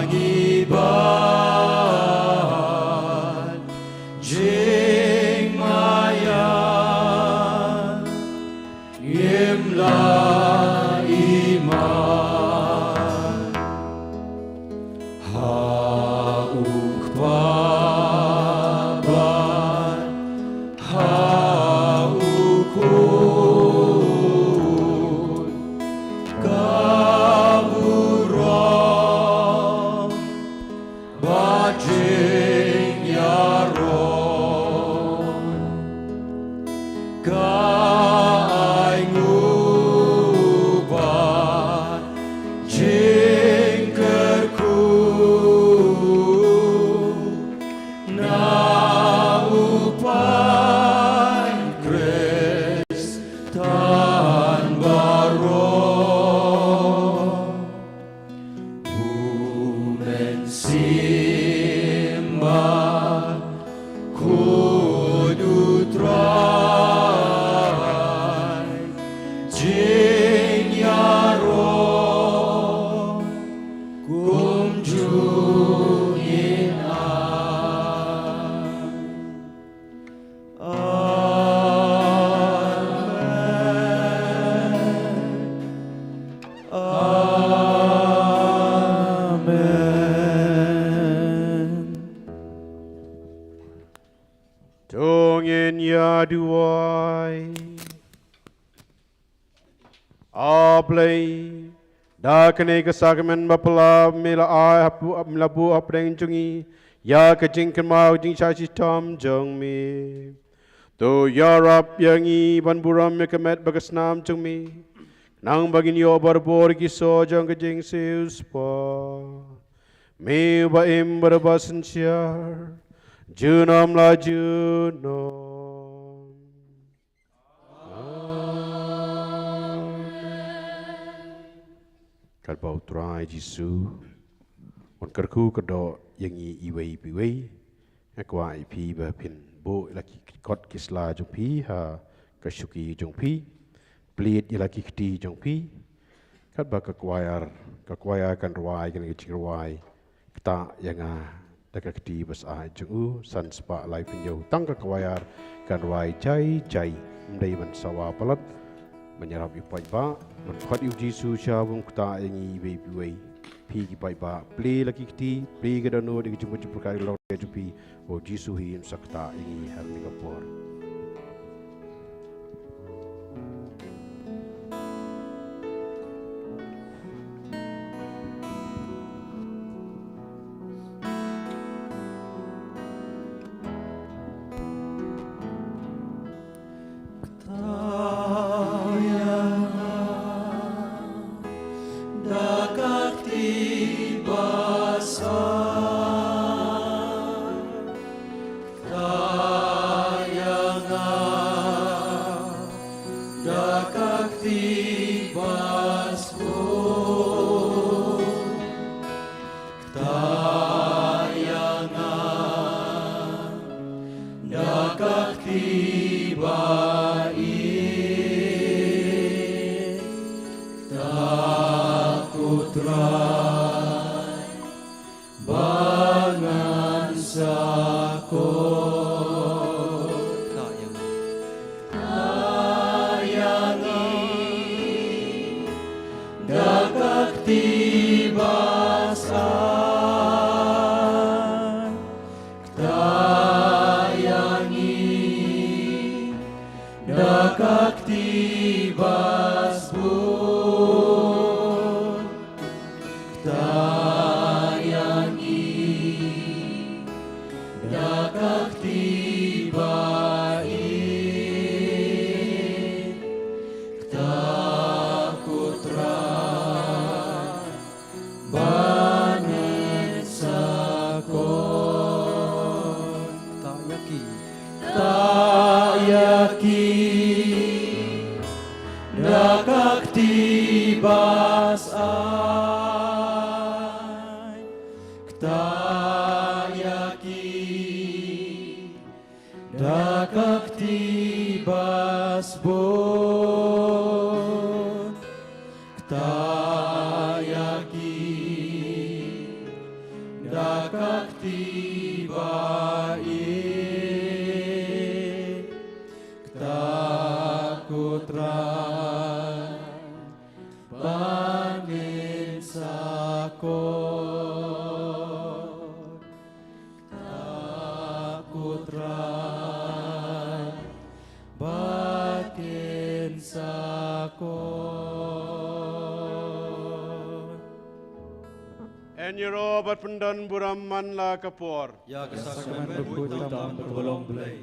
ngi ban jingmaïan, ngim la iman. Ha u Kpa bad ha u Khun ka burom bad jingïaroh. Ka ainguh bad jingkyrkhu na u paid Khristan baroh. U Mynsiem Bakhuid U Trai, jingïaroh kumjuh ngin ai. Amen. Amen. To ngin ïa duwai. A Blei, da kane ka sakramen ba phylla me la ai hap-, me la buh hapdeng jong ngi ïa ka jingkynmaw jingshah shitom jong me. To ïarap ïa ngi ban burom ïa ka met bad ka snam jong me, khnang ba ngin ïoh barabor ki soh jong ka jingsiewspah. Me uba im bad uba synshar junom la junom. Amen. Katba U Trai Jisu un kyrkhu kyrdoh ïa ngi iwei pa iwei, nga kwah ïa phi ba phin buh ïa la ki kot ki sla jong phi ha ka shuki jong phi. Plie ïa la ki kti jong phi. Katba ka kwaiar, ka kwaiar kan rwai kane ka jingrwai, Ktah ïa nga da ka kti ba sah jong u. San spah laiphew hynñiew. Tang ka kwaiar kan rwai jai jai. Ym dei ban sawa palat. Ban ïarap ïa u paidbah, ban khot ïa U Jisu sha ban ktah ïa ngi iwei pa iwei. Phi ki paidbah, plie la ki kti, plie ka dohnud ïa ka jingmut jingpyrkhat ka long jong phi. Ba U Jisu hi un sa ktah ïa ngi ha kane ka por. Ko. Kta ïa ngi. Kta ïa ngi. Da ka kti ba saiñ. Kta ïa ngi. Da ka kti ba sbun. Kta ïa ngi. Da ka kti ba ïeit. Kta ko Trai. Ban sa kon. Kta ïa ki. Kta ïa ki. Da ka kti ba saiñ. Kta ïa ki. Da ka kti ba sbun. Kta ïa ki. Da ka kti ba ïeit. Kta ko Trai. Ban sa kon. Kta ko Trai. Ban sa kon. Yn ïaroh bad pyndon burom man la ka por. Ïa ka sakramen bakhuid tam kaba long Blei.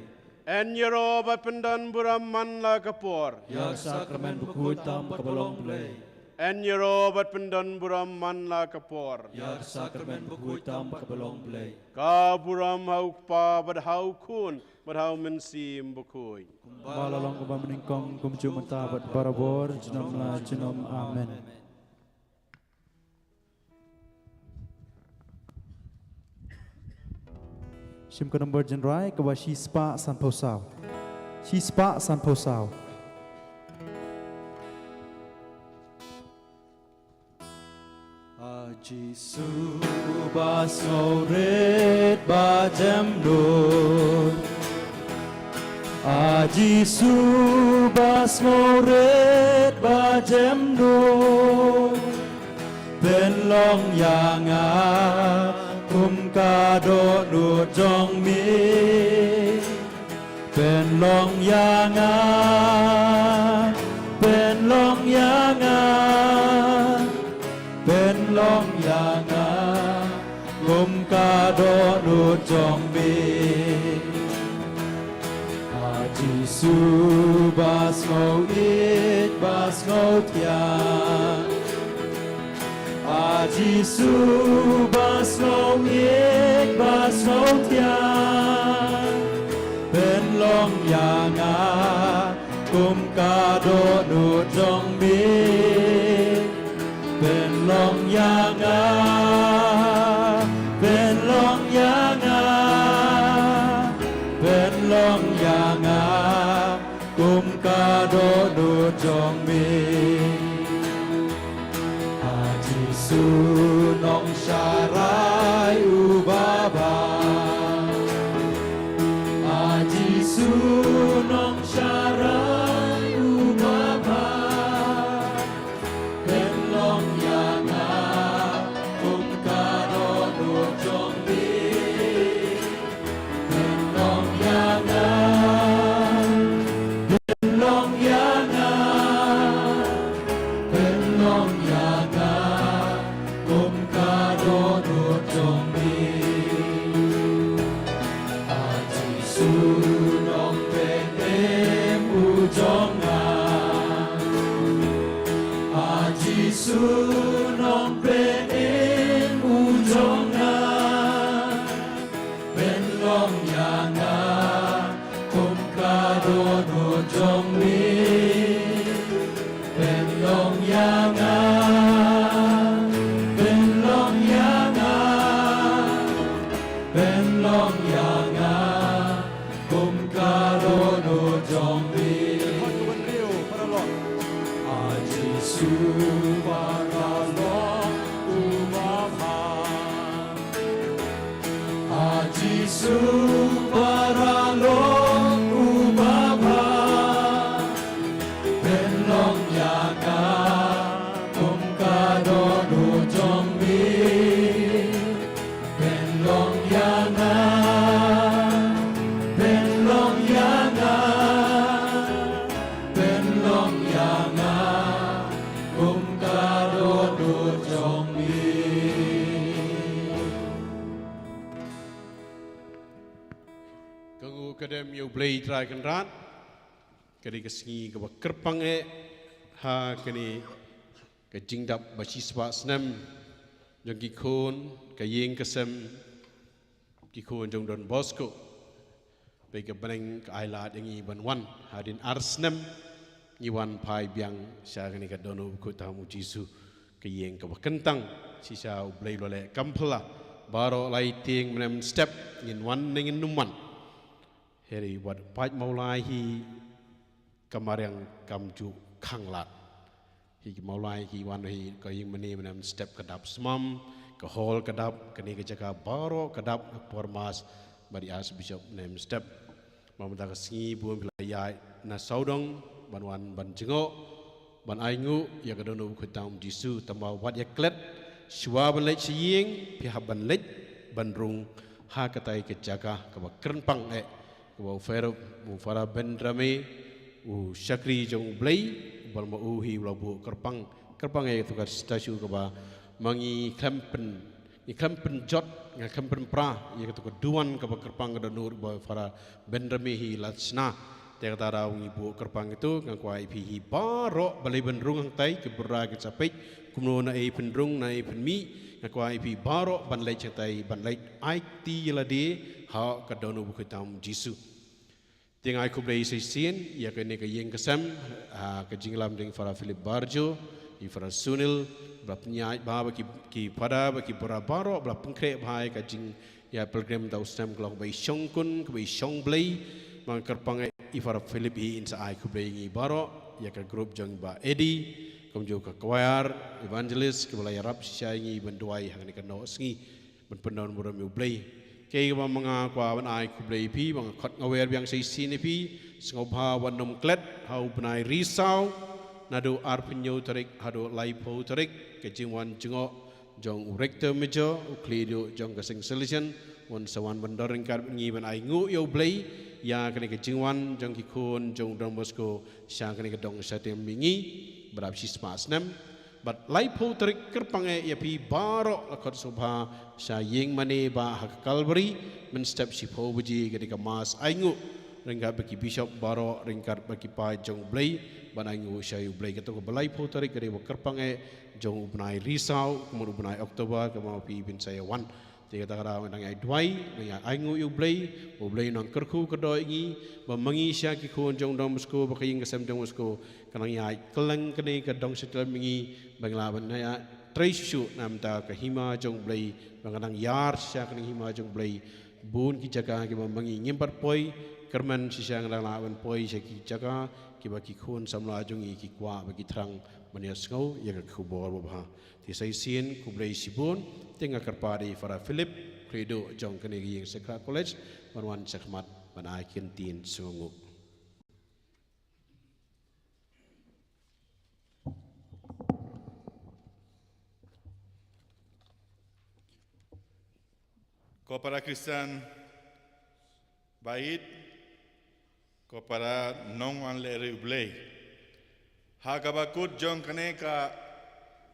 Yn ïaroh bad pyndon burom man la ka por. Ïa ka sakramen bakhuid tam kaba long Blei. Yn ïaroh bad pyndon burom man la ka por. Ïa ka sakramen bakhuid tam kaba long Blei. Ka burom ha u Kpa bad ha u Khun bad ha u Mynsiem Bakhuid. Kumba la long kaba mynnyngkong kumjuh mynta bad barabor junom la junom. Amen. Shim ka nombor jingrwai kaba shispah sanphew saw. Shispah sanphew saw. A Jisu ba sngewrit ba jemnud. A Jisu ba sngewrit ba jemnud. Pynlong ïa nga kum ka dohnud jong me. Pynlong ïa nga, pynlong ïa nga, pynlong ïa nga kum ka dohnud jong me. A Jisu ba sngewïeit ba sngewthiang. A Jisu ba sngewïeit ba sngewthiang. Pynlong ïa nga kum ka dohnud jong me. Pynlong ïa nga, pynlong ïa nga, pynlong ïa nga kum ka dohnud jong me. A Jisu nongsharai uba bha. A Jisu nongsharai uba bha. Pynlong ïa nga kum ka dohnud jong me. Pynlong ïa nga, pynlong ïa nga, pynlong ïa nga kum ka dohnud jong me. A Jisu nongpynim u jong nga. A Jisu nongpynim u jong nga. Pynlong ïa nga kum ka dohnud jong me. Pynlong ïa nga, pynlong ïa nga, pynlong ïa nga kum ka dohnud jong me. A Jisu ba ka long uba bha. A Jisu para long u babha, pynlong ïa nga kum ka dohnud jong mi. Pynlong ïa nga, pynlong ïa nga, pynlong ïa nga kum ka dohnud jong mi. Ka nguh ka dem ïa U Blei Trai Kynrad. Ka dei ka sngi kaba kyrpang eh ha kane ka jingdap ba shispah snem jong ki khun ka ïing ka sem, ki khun jong Don Bosco. Peit ka bneng ka ai lad ïa ngi ban wan, hadien ar snem ngi wan phai biang sha kane ka Dohnud Bakhuid Tam U Jisu, ka ïing kaba kyntang. Shisha U Blei u la leh kam phylla, baroh lai tieng mynne mynstep ngin wan ne ngin nym wan. Hynrei wat pait Mawlai hi ka mariang kam ju khanglad. Hi ki Mawlai ki wan hi ka ïing mane mynne mynstep ka dap smam, ka hall ka dap, kane ka jaka baroh ka dap, ka por mass bad i Archbishop mynne mynstep. Ba mynta ka sngi bun phi la ïaid na sawdong ban wan ban jngoh, ban ainguh ïa ka Dohnud Bakhuid Tam U Jisu, tangba wat ïa klet shuwa ban leit sha ïing, phi hap ban leit ban rung ha katai ka jaka kaba kyrpang eh, kaba u Father, u Father Bendrame, u shakri jong U Blei, uba ma u hi u la buh kyrpang, kyrpang eh ïa katu ka statue kaba ma ngi khlem pyn Ngi khlem pynjot, ngi khlem pynpra ïa katu ka duwan kaba kyrpang ka dohnud ba Father Bendrame hi la shna. Te kata ka daw ngi buh kyrpang ïa katu, nga kwah ïa phi hi baroh balei ban rung hangtai, ki bynriew ki sa peit kumno, naei phin rung, naei phin mih. Nga kwah ïa phi baroh ban leit hangtai, ban leit aiti ïa lade ha ka Dohnud Bakhuid Tam U Jisu. Te nga ai khublei shisien ïa kane ka ïing ka sem, ha ka jingïalam jong i Father Philip Barjo, i Father Sunil, ba la pynïaid bha bad ki, ki Father bad ki bynriew baroh, ba la pynkhreh bha ïa ka jingïaid pilgrim da u snem, ka long kaba i shongkun, kaba i shong Blei. Ba nga kyrpang ïa i Father Philip hi in sa ai khublei ïa ngi baroh, ïa ka group jong i Bah Eddie, kumjuh ka choir, evangelist, kiba la ïarap shisha ïa ngi ban duwai ha kane ka nohsngi ban pyndonkam burom ïa U Blei. Kaei kaba ma nga kwah ban ai khublei ïa phi, ba nga khot nga wer biang shisien ïa phi, sngewbha wat nym klet ha u bnai Risaw, naduh arphew hynñiew tarik haduh laiphew tarik, ka jingwan jngoh jong u Rector Major, u khlieh duh jong ka seng Salesian, un sa wan ban don ryngkat bad ngi ban ainguh ïa U Blei ïa kane ka jingwan jong ki khun jong Don Bosco sha kane ka dong Shadem Mihngi, ba dap shispah snem. Bad laiphew tarik kyrpang eh ïa phi baroh, la khot sngewbha sha ïing mane ba ha ka Calvary, mynstep shiphew baje ka dei ka mass ainguh ryngkat bad ki bishop baroh, ryngkat bad ki paid jong U Blei, ban ainguh sha U Blei. Kato kaba laiphew tarik ka dei kaba kyrpang eh jong u bnai Risaw, kumno u bnai October, kumno phi phin sa ïa wan. Te kata ka daw ngi dang ïa duwai, ngi ïa ainguh ïa U Blei, U Blei un nang kyrkhu kyrdoh ïa ngi, ba ma ngi sha ki khun jong Don Bosco, ba ka ïing ka sem Don Bosco kan nang ïaid kylleng kane ka dong Shadem Mihngi, ba ngin lah ban ïatrei shuh shuh na ka bynta ka hima jong U Blei, ba kan nang ïar sha kane ka hima jong U Blei. Bun ki jaka kiba ma ngi ngim pat poi, kyrmen shisha ngi dang lah ban poi sha ki jaka kiba ki khun samla jong ngi ki kwah bad ki thrang ban ïa sngew ïa ka khubor babha. Te shisien khublei shibun, te nga kyrpad ïa i Father Philip, khlieh duh jong kane ka ïing Sacred College, ban wan shakhmat ban ai ki ktien sngewnguh. Ko para Khristan ba ïeit, ko para nongwan lehriewblei. Ha kaba kut jong kane ka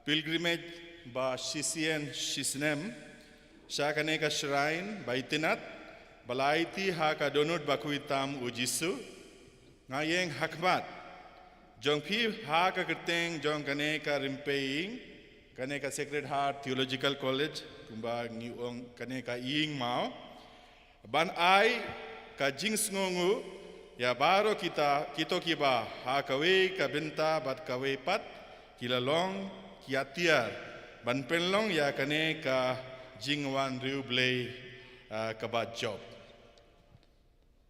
pilgrimage ba shisien shisnem sha kane ka shrine ba itynnad, ba la aiti ha ka Dohnud Bakhuid Tam U Jisu, nga ïeng hakhmat jong phi ha ka kyrteng jong kane ka rympei ïing, kane ka Sacred Heart Theological College, kumba ngi ong kane ka ïing maw, ban ai ka jingsngewnguh ïa baroh kita, kito kiba ha kawei ka bynta bad kawei pat ki la long ki atiar ban pynlong ïa kane ka jingwan riewblei, ah, kaba jop.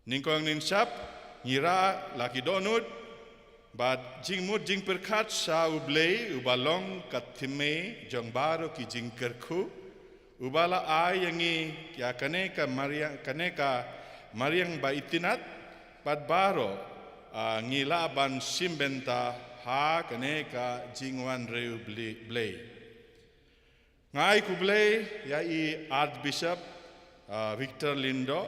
Nyngkong nyngshap ngi rah la ki dohnud bad jingmut jingpyrkhat sha U Blei uba long ka thymmei jong baroh ki jingkyrkhu, Uba la ai ïa ngi ïa kane ka mariang, kane ka mariang ba itynnad, bad baroh, ah, ngi lah ban shim bynta ha kane ka jingwan riew Blei, Blei. Nga ai khublei ïa i Archbishop, ah, Victor Lyngdoh,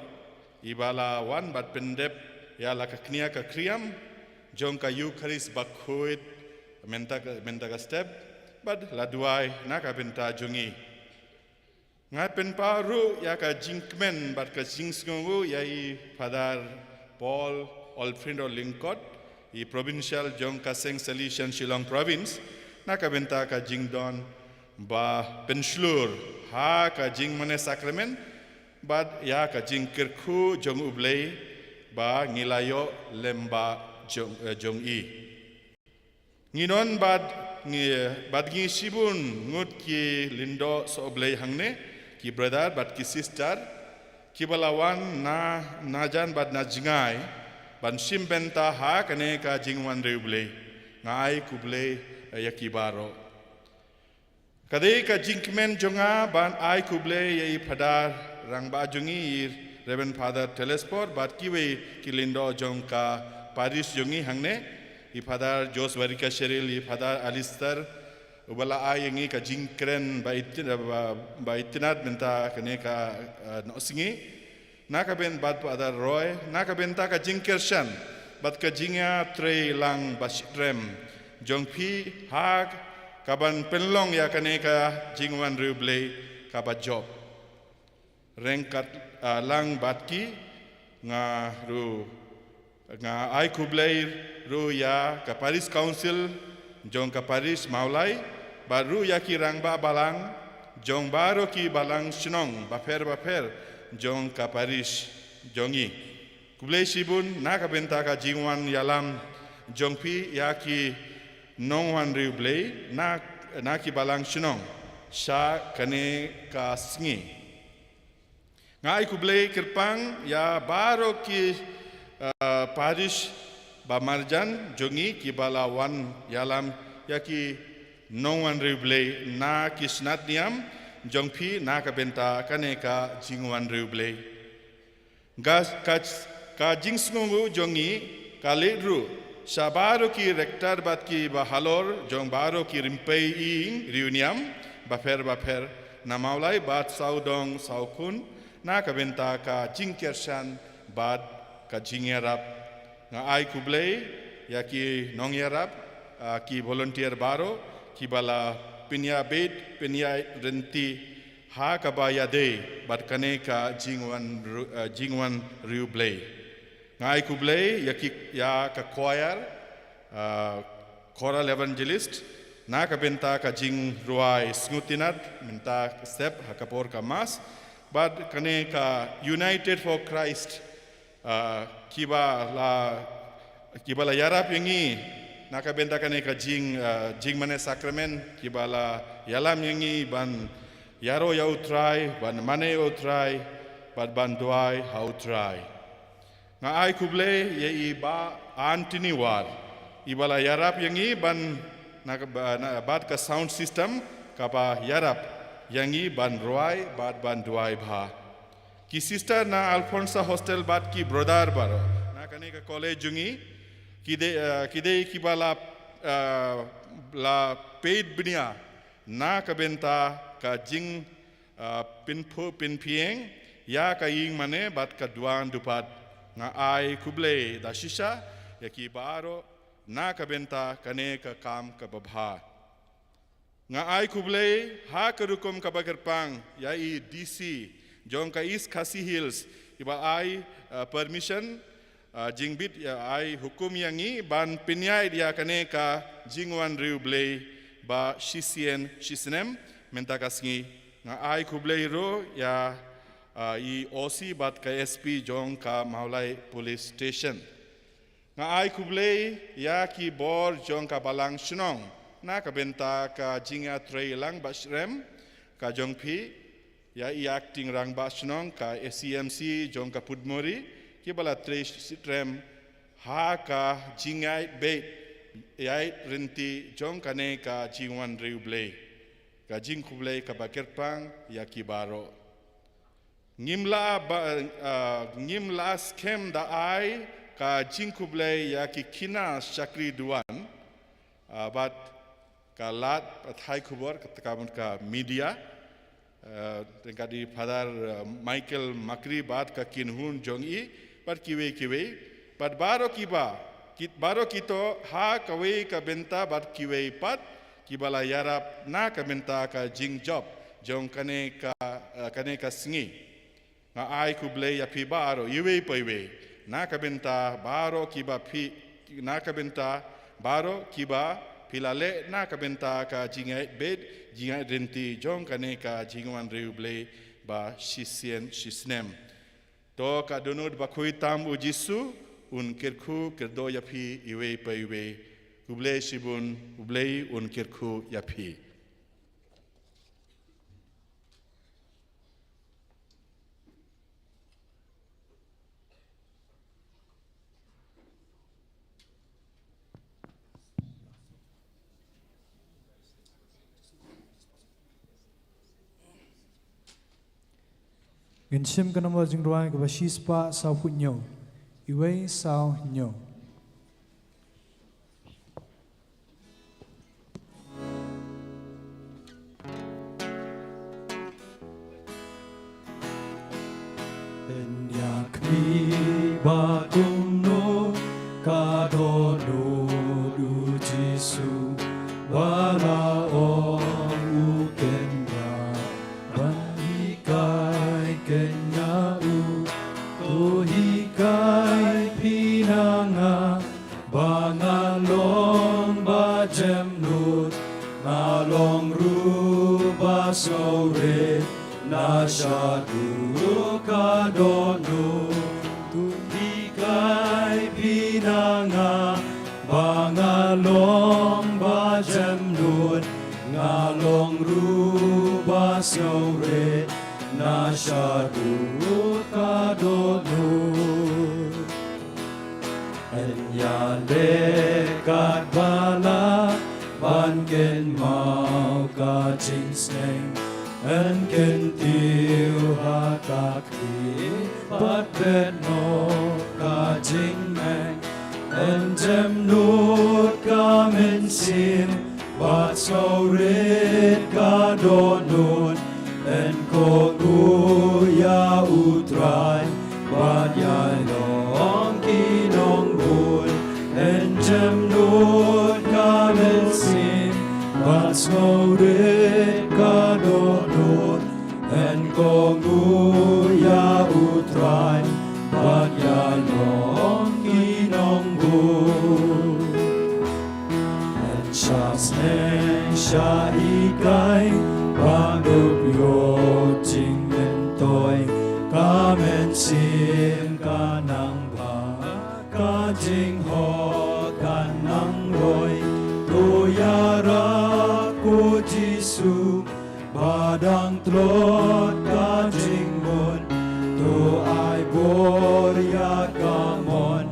iba la wan bad pyndep ïa la ka kñia ka kriam jong ka Eucharist bakhuid mynta ka, mynta ka step, bad la duwai na ka bynta jong ngi. Nga pynpaw ruh ïa ka jingkmen bad ka jingsngewnguh ïa i Father Paul Alfredo Lyngkot, i Provincial jong ka Seng Salesian Shillong Province, na ka bynta ka jingdon ba pynshlur ha ka jingmane sakramen, bad ïa ka jingkyrkhu jong U Blei ba ngi la ïoh lem bad jong, eh, jong i. Ngi don bad ngi, bad ngi shibun ngut ki Lyngdoh Sohblei hangne, ki brother bad ki sister, kiba la wan na, na jan bad na jngai, ban shim bynta ha kane ka jingwan riew Blei. Nga ai khublei, eh, ïa ki baroh. Ka dei ka jingkmen jong nga ban ai khublei ïa i Phadar rangbah jong ngi, i Reverend Father Telespor, bad kiwei ki Lyngdoh jong ka parish jong ngi hangne, i Father Jos Warika Sheril, i Father Alistair, uba la ai ïa ngi ka jingkren ba itynnad, ba, ba itynnad mynta kane ka, eh, nongsngi. Na ka byn bad Father Roy, na ka bynta ka jingkyrshan bad ka jingïatreilang ba shitrhem jong phi ha kaban pynlong ïa kane ka jingwan riew Blei kaba jop. Ryngkat, ah, lang bad ki, nga ruh, nga ai khublei ruh ïa ka Parish Council jong ka Parish Mawlai, bad ruh ïa ki rangbah balang jong baroh ki balang shnong bapher bapher jong ka parish jong ngi. Khublei shibun na ka bynta ka jingwan ïalam jong phi ïa ki nongwan riew Blei na, na ki balang shnong sha kane ka sngi. Nga ai khublei kyrpang ïa baroh ki, eh, parish ba marjan jong ngi kiba la wan ïalam ïa ki nongwan riew Blei na ki snat niam jong phi na ka bynta kane ka jingwan riew Blei. Ka, ka, ka jingsngewnguh jong ngi ka leit ruh sha baroh ki rector bad kiba halor jong baroh ki rympei ïing riewniam bapher bapher na Mawlai bad sawdong sawkun na ka bynta ka jingkyrshan bad ka jingïarap. Nga ai khublei ïa ki nongïarap, ah, ki volunteer baroh kiba la pynïabeit pynïaid rynti ha kaba ïadei bad kane ka jingwan ru-, eh, jingwan riew Blei. Nga ai khublei ïa ki, ïa ka choir, eh, choral evangelist, na ka bynta ka jingrwai sngewtynnad mynta ka step ha ka por ka Mass, bad kane ka United for Christ, ah, kiba la, kiba la ïarap ïa ngi na ka bynta kane ka jing, ah, jingmane sakramen, kiba la ïalam ïa ngi ban ïaroh ïa U Trai, ban mane ïa U Trai, bad ban duwai ha U Trai. Nga ai khublei ïa i Bah Anthony War, iba la ïarap ïa ngi ban na ka, ba, na, bad ka sound system kaba ïarap ïa ngi ban rwai bad ban duwai bha. Ki sister na Alfonsa Hostel bad ki brother baroh na kane ka college jong ngi, ki dei, eh, ki dei kiba la, eh, la paid bniah na ka bynta ka jing, eh, pynphuh pynphieng ïa ka ïing mane bad ka duwan dupat. Nga ai khublei da shisha ïa ki baroh na ka bynta kane ka kam kaba bha. Nga ai khublei ha ka rukom kaba kyrpang ïa i D C jong ka East Khasi Hills, iba ai, uh, permission, uh, jingbit, ïa, ai hukum ïa ngi ban pynïaid ïa kane ka jingwan riew Blei ba shisien shisnem mynta ka sngi. Nga ai khublei ruh ïa, uh, i O C bad ka S P jong ka Mawlai Police Station. Nga ai khublei ïa ki bor jong ka balang shnong na ka bynta ka jingïatreilang ba shitrhem ka jong phi, ïa i acting rangbah shnong ka S C M C jong ka Putmori, kiba la trei shitrhem ha ka jingïaid beit ïaid rynti jong kane ka jingwan riew Blei. Ka jingkhublei kaba kyrpang ïa ki baroh. Ngim lah ba, ah, ngim lah skhem da ai ka jingkhublei ïa ki khynnah shakri duwan, ah, bad ka lad pathai khubor, kata ka mut ka media, ah, ryngkat i Father, ah, Michael Makri bad ka kynhun jong i, bad kiwei kiwei, bad baroh kiba, kit baroh kito ha kawei ka bynta bad kiwei pat, kiba la ïarap na ka bynta ka jingjop jong kane ka, ah, kane ka sngi. Nga ai khublei ïa phi baroh iwei pa iwei, na ka bynta baroh kiba phi, na ka bynta baroh kiba phi la leh na ka bynta ka jingïaid beit jingïaid rynti jong kane ka jingwan riewblei ba shisien shisnem. To ka dohnud bakhuid tam u Jisu un kyrkhu kyrdoh ïa phi iwei pa iwei. Khublei shibun, U Blei un kyrkhu ïa phi. Ngin shim ka nombor jingrwai kaba shispah sawphew hynñiew. Iwei saw hynñiew. Ïa khmih ba kumno ka dohnud u Jisu ba la ong u kynrad ban hikai kynja u. To hikai phi na nga ba nga long ba jemnud, nga long ruh ba sngewrit na shaduh ka dohnud. To hikai phi na nga ba nga long ba jemnud, nga long ruh ba sngewrit na shaduh ka dohnud. Yn ïaleh katba lah ban kynmaw ka jingsneng, yn kyntiew ha ka khlieh bad beit noh ka jingmeng. Yn jemnud ka mynsiem bad sngewrit ka dohnud, yn kohnguh ïa U Trai bad ïa i long ki nongbud. Yn jemnud ka mynsiem bad sngewrit ka dohnud, yn kohnguh ïa U Trai bad ïa i long ki nongbud. Yn shah sneng shah hikai ba dup ïoh jingmyntoi, ka mynsiem ka nang bha, ka jinghok ka nang roi. To ïarap ko Jisu ba dang tlot ka jingmut, to ai bor ïa ka mon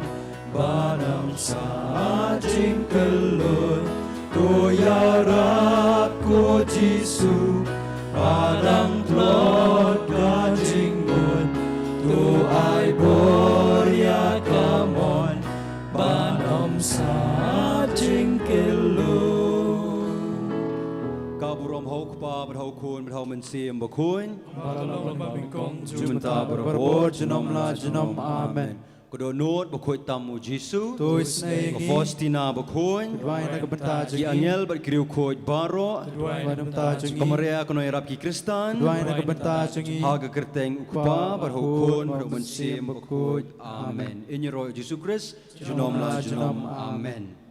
ba dang sah jingkyllut. To ïarap ko Jisu ba dang tlot ka jingmut, to ai bor ïa ka mon ba dang sah jingkyllut. Ka burom ha U Kpa bad ha U Khun bad ha U Mynsiem Bakhuid. Bad ha U Mynsiem Bakhuid. Junom la junom. Amen. Ka dohnud bakhuid tam u Jisu. To isynei ïa ngi. Ka Faustina bakhuid. To duwai na ka bynta jong ngi. Ki angel bad ki riewkhuid baroh. To duwai na ka bynta jong ngi. Ka Maria ka nongïarap ki Khristan. To duwai na ka bynta jong ngi. Ha ka kyrteng U Kpa bad ha U Khun bad ha U Mynsiem Bakhuid. Amen. Amen. Ïaroh ïa u Jisu Khrist. Junom la junom. Amen.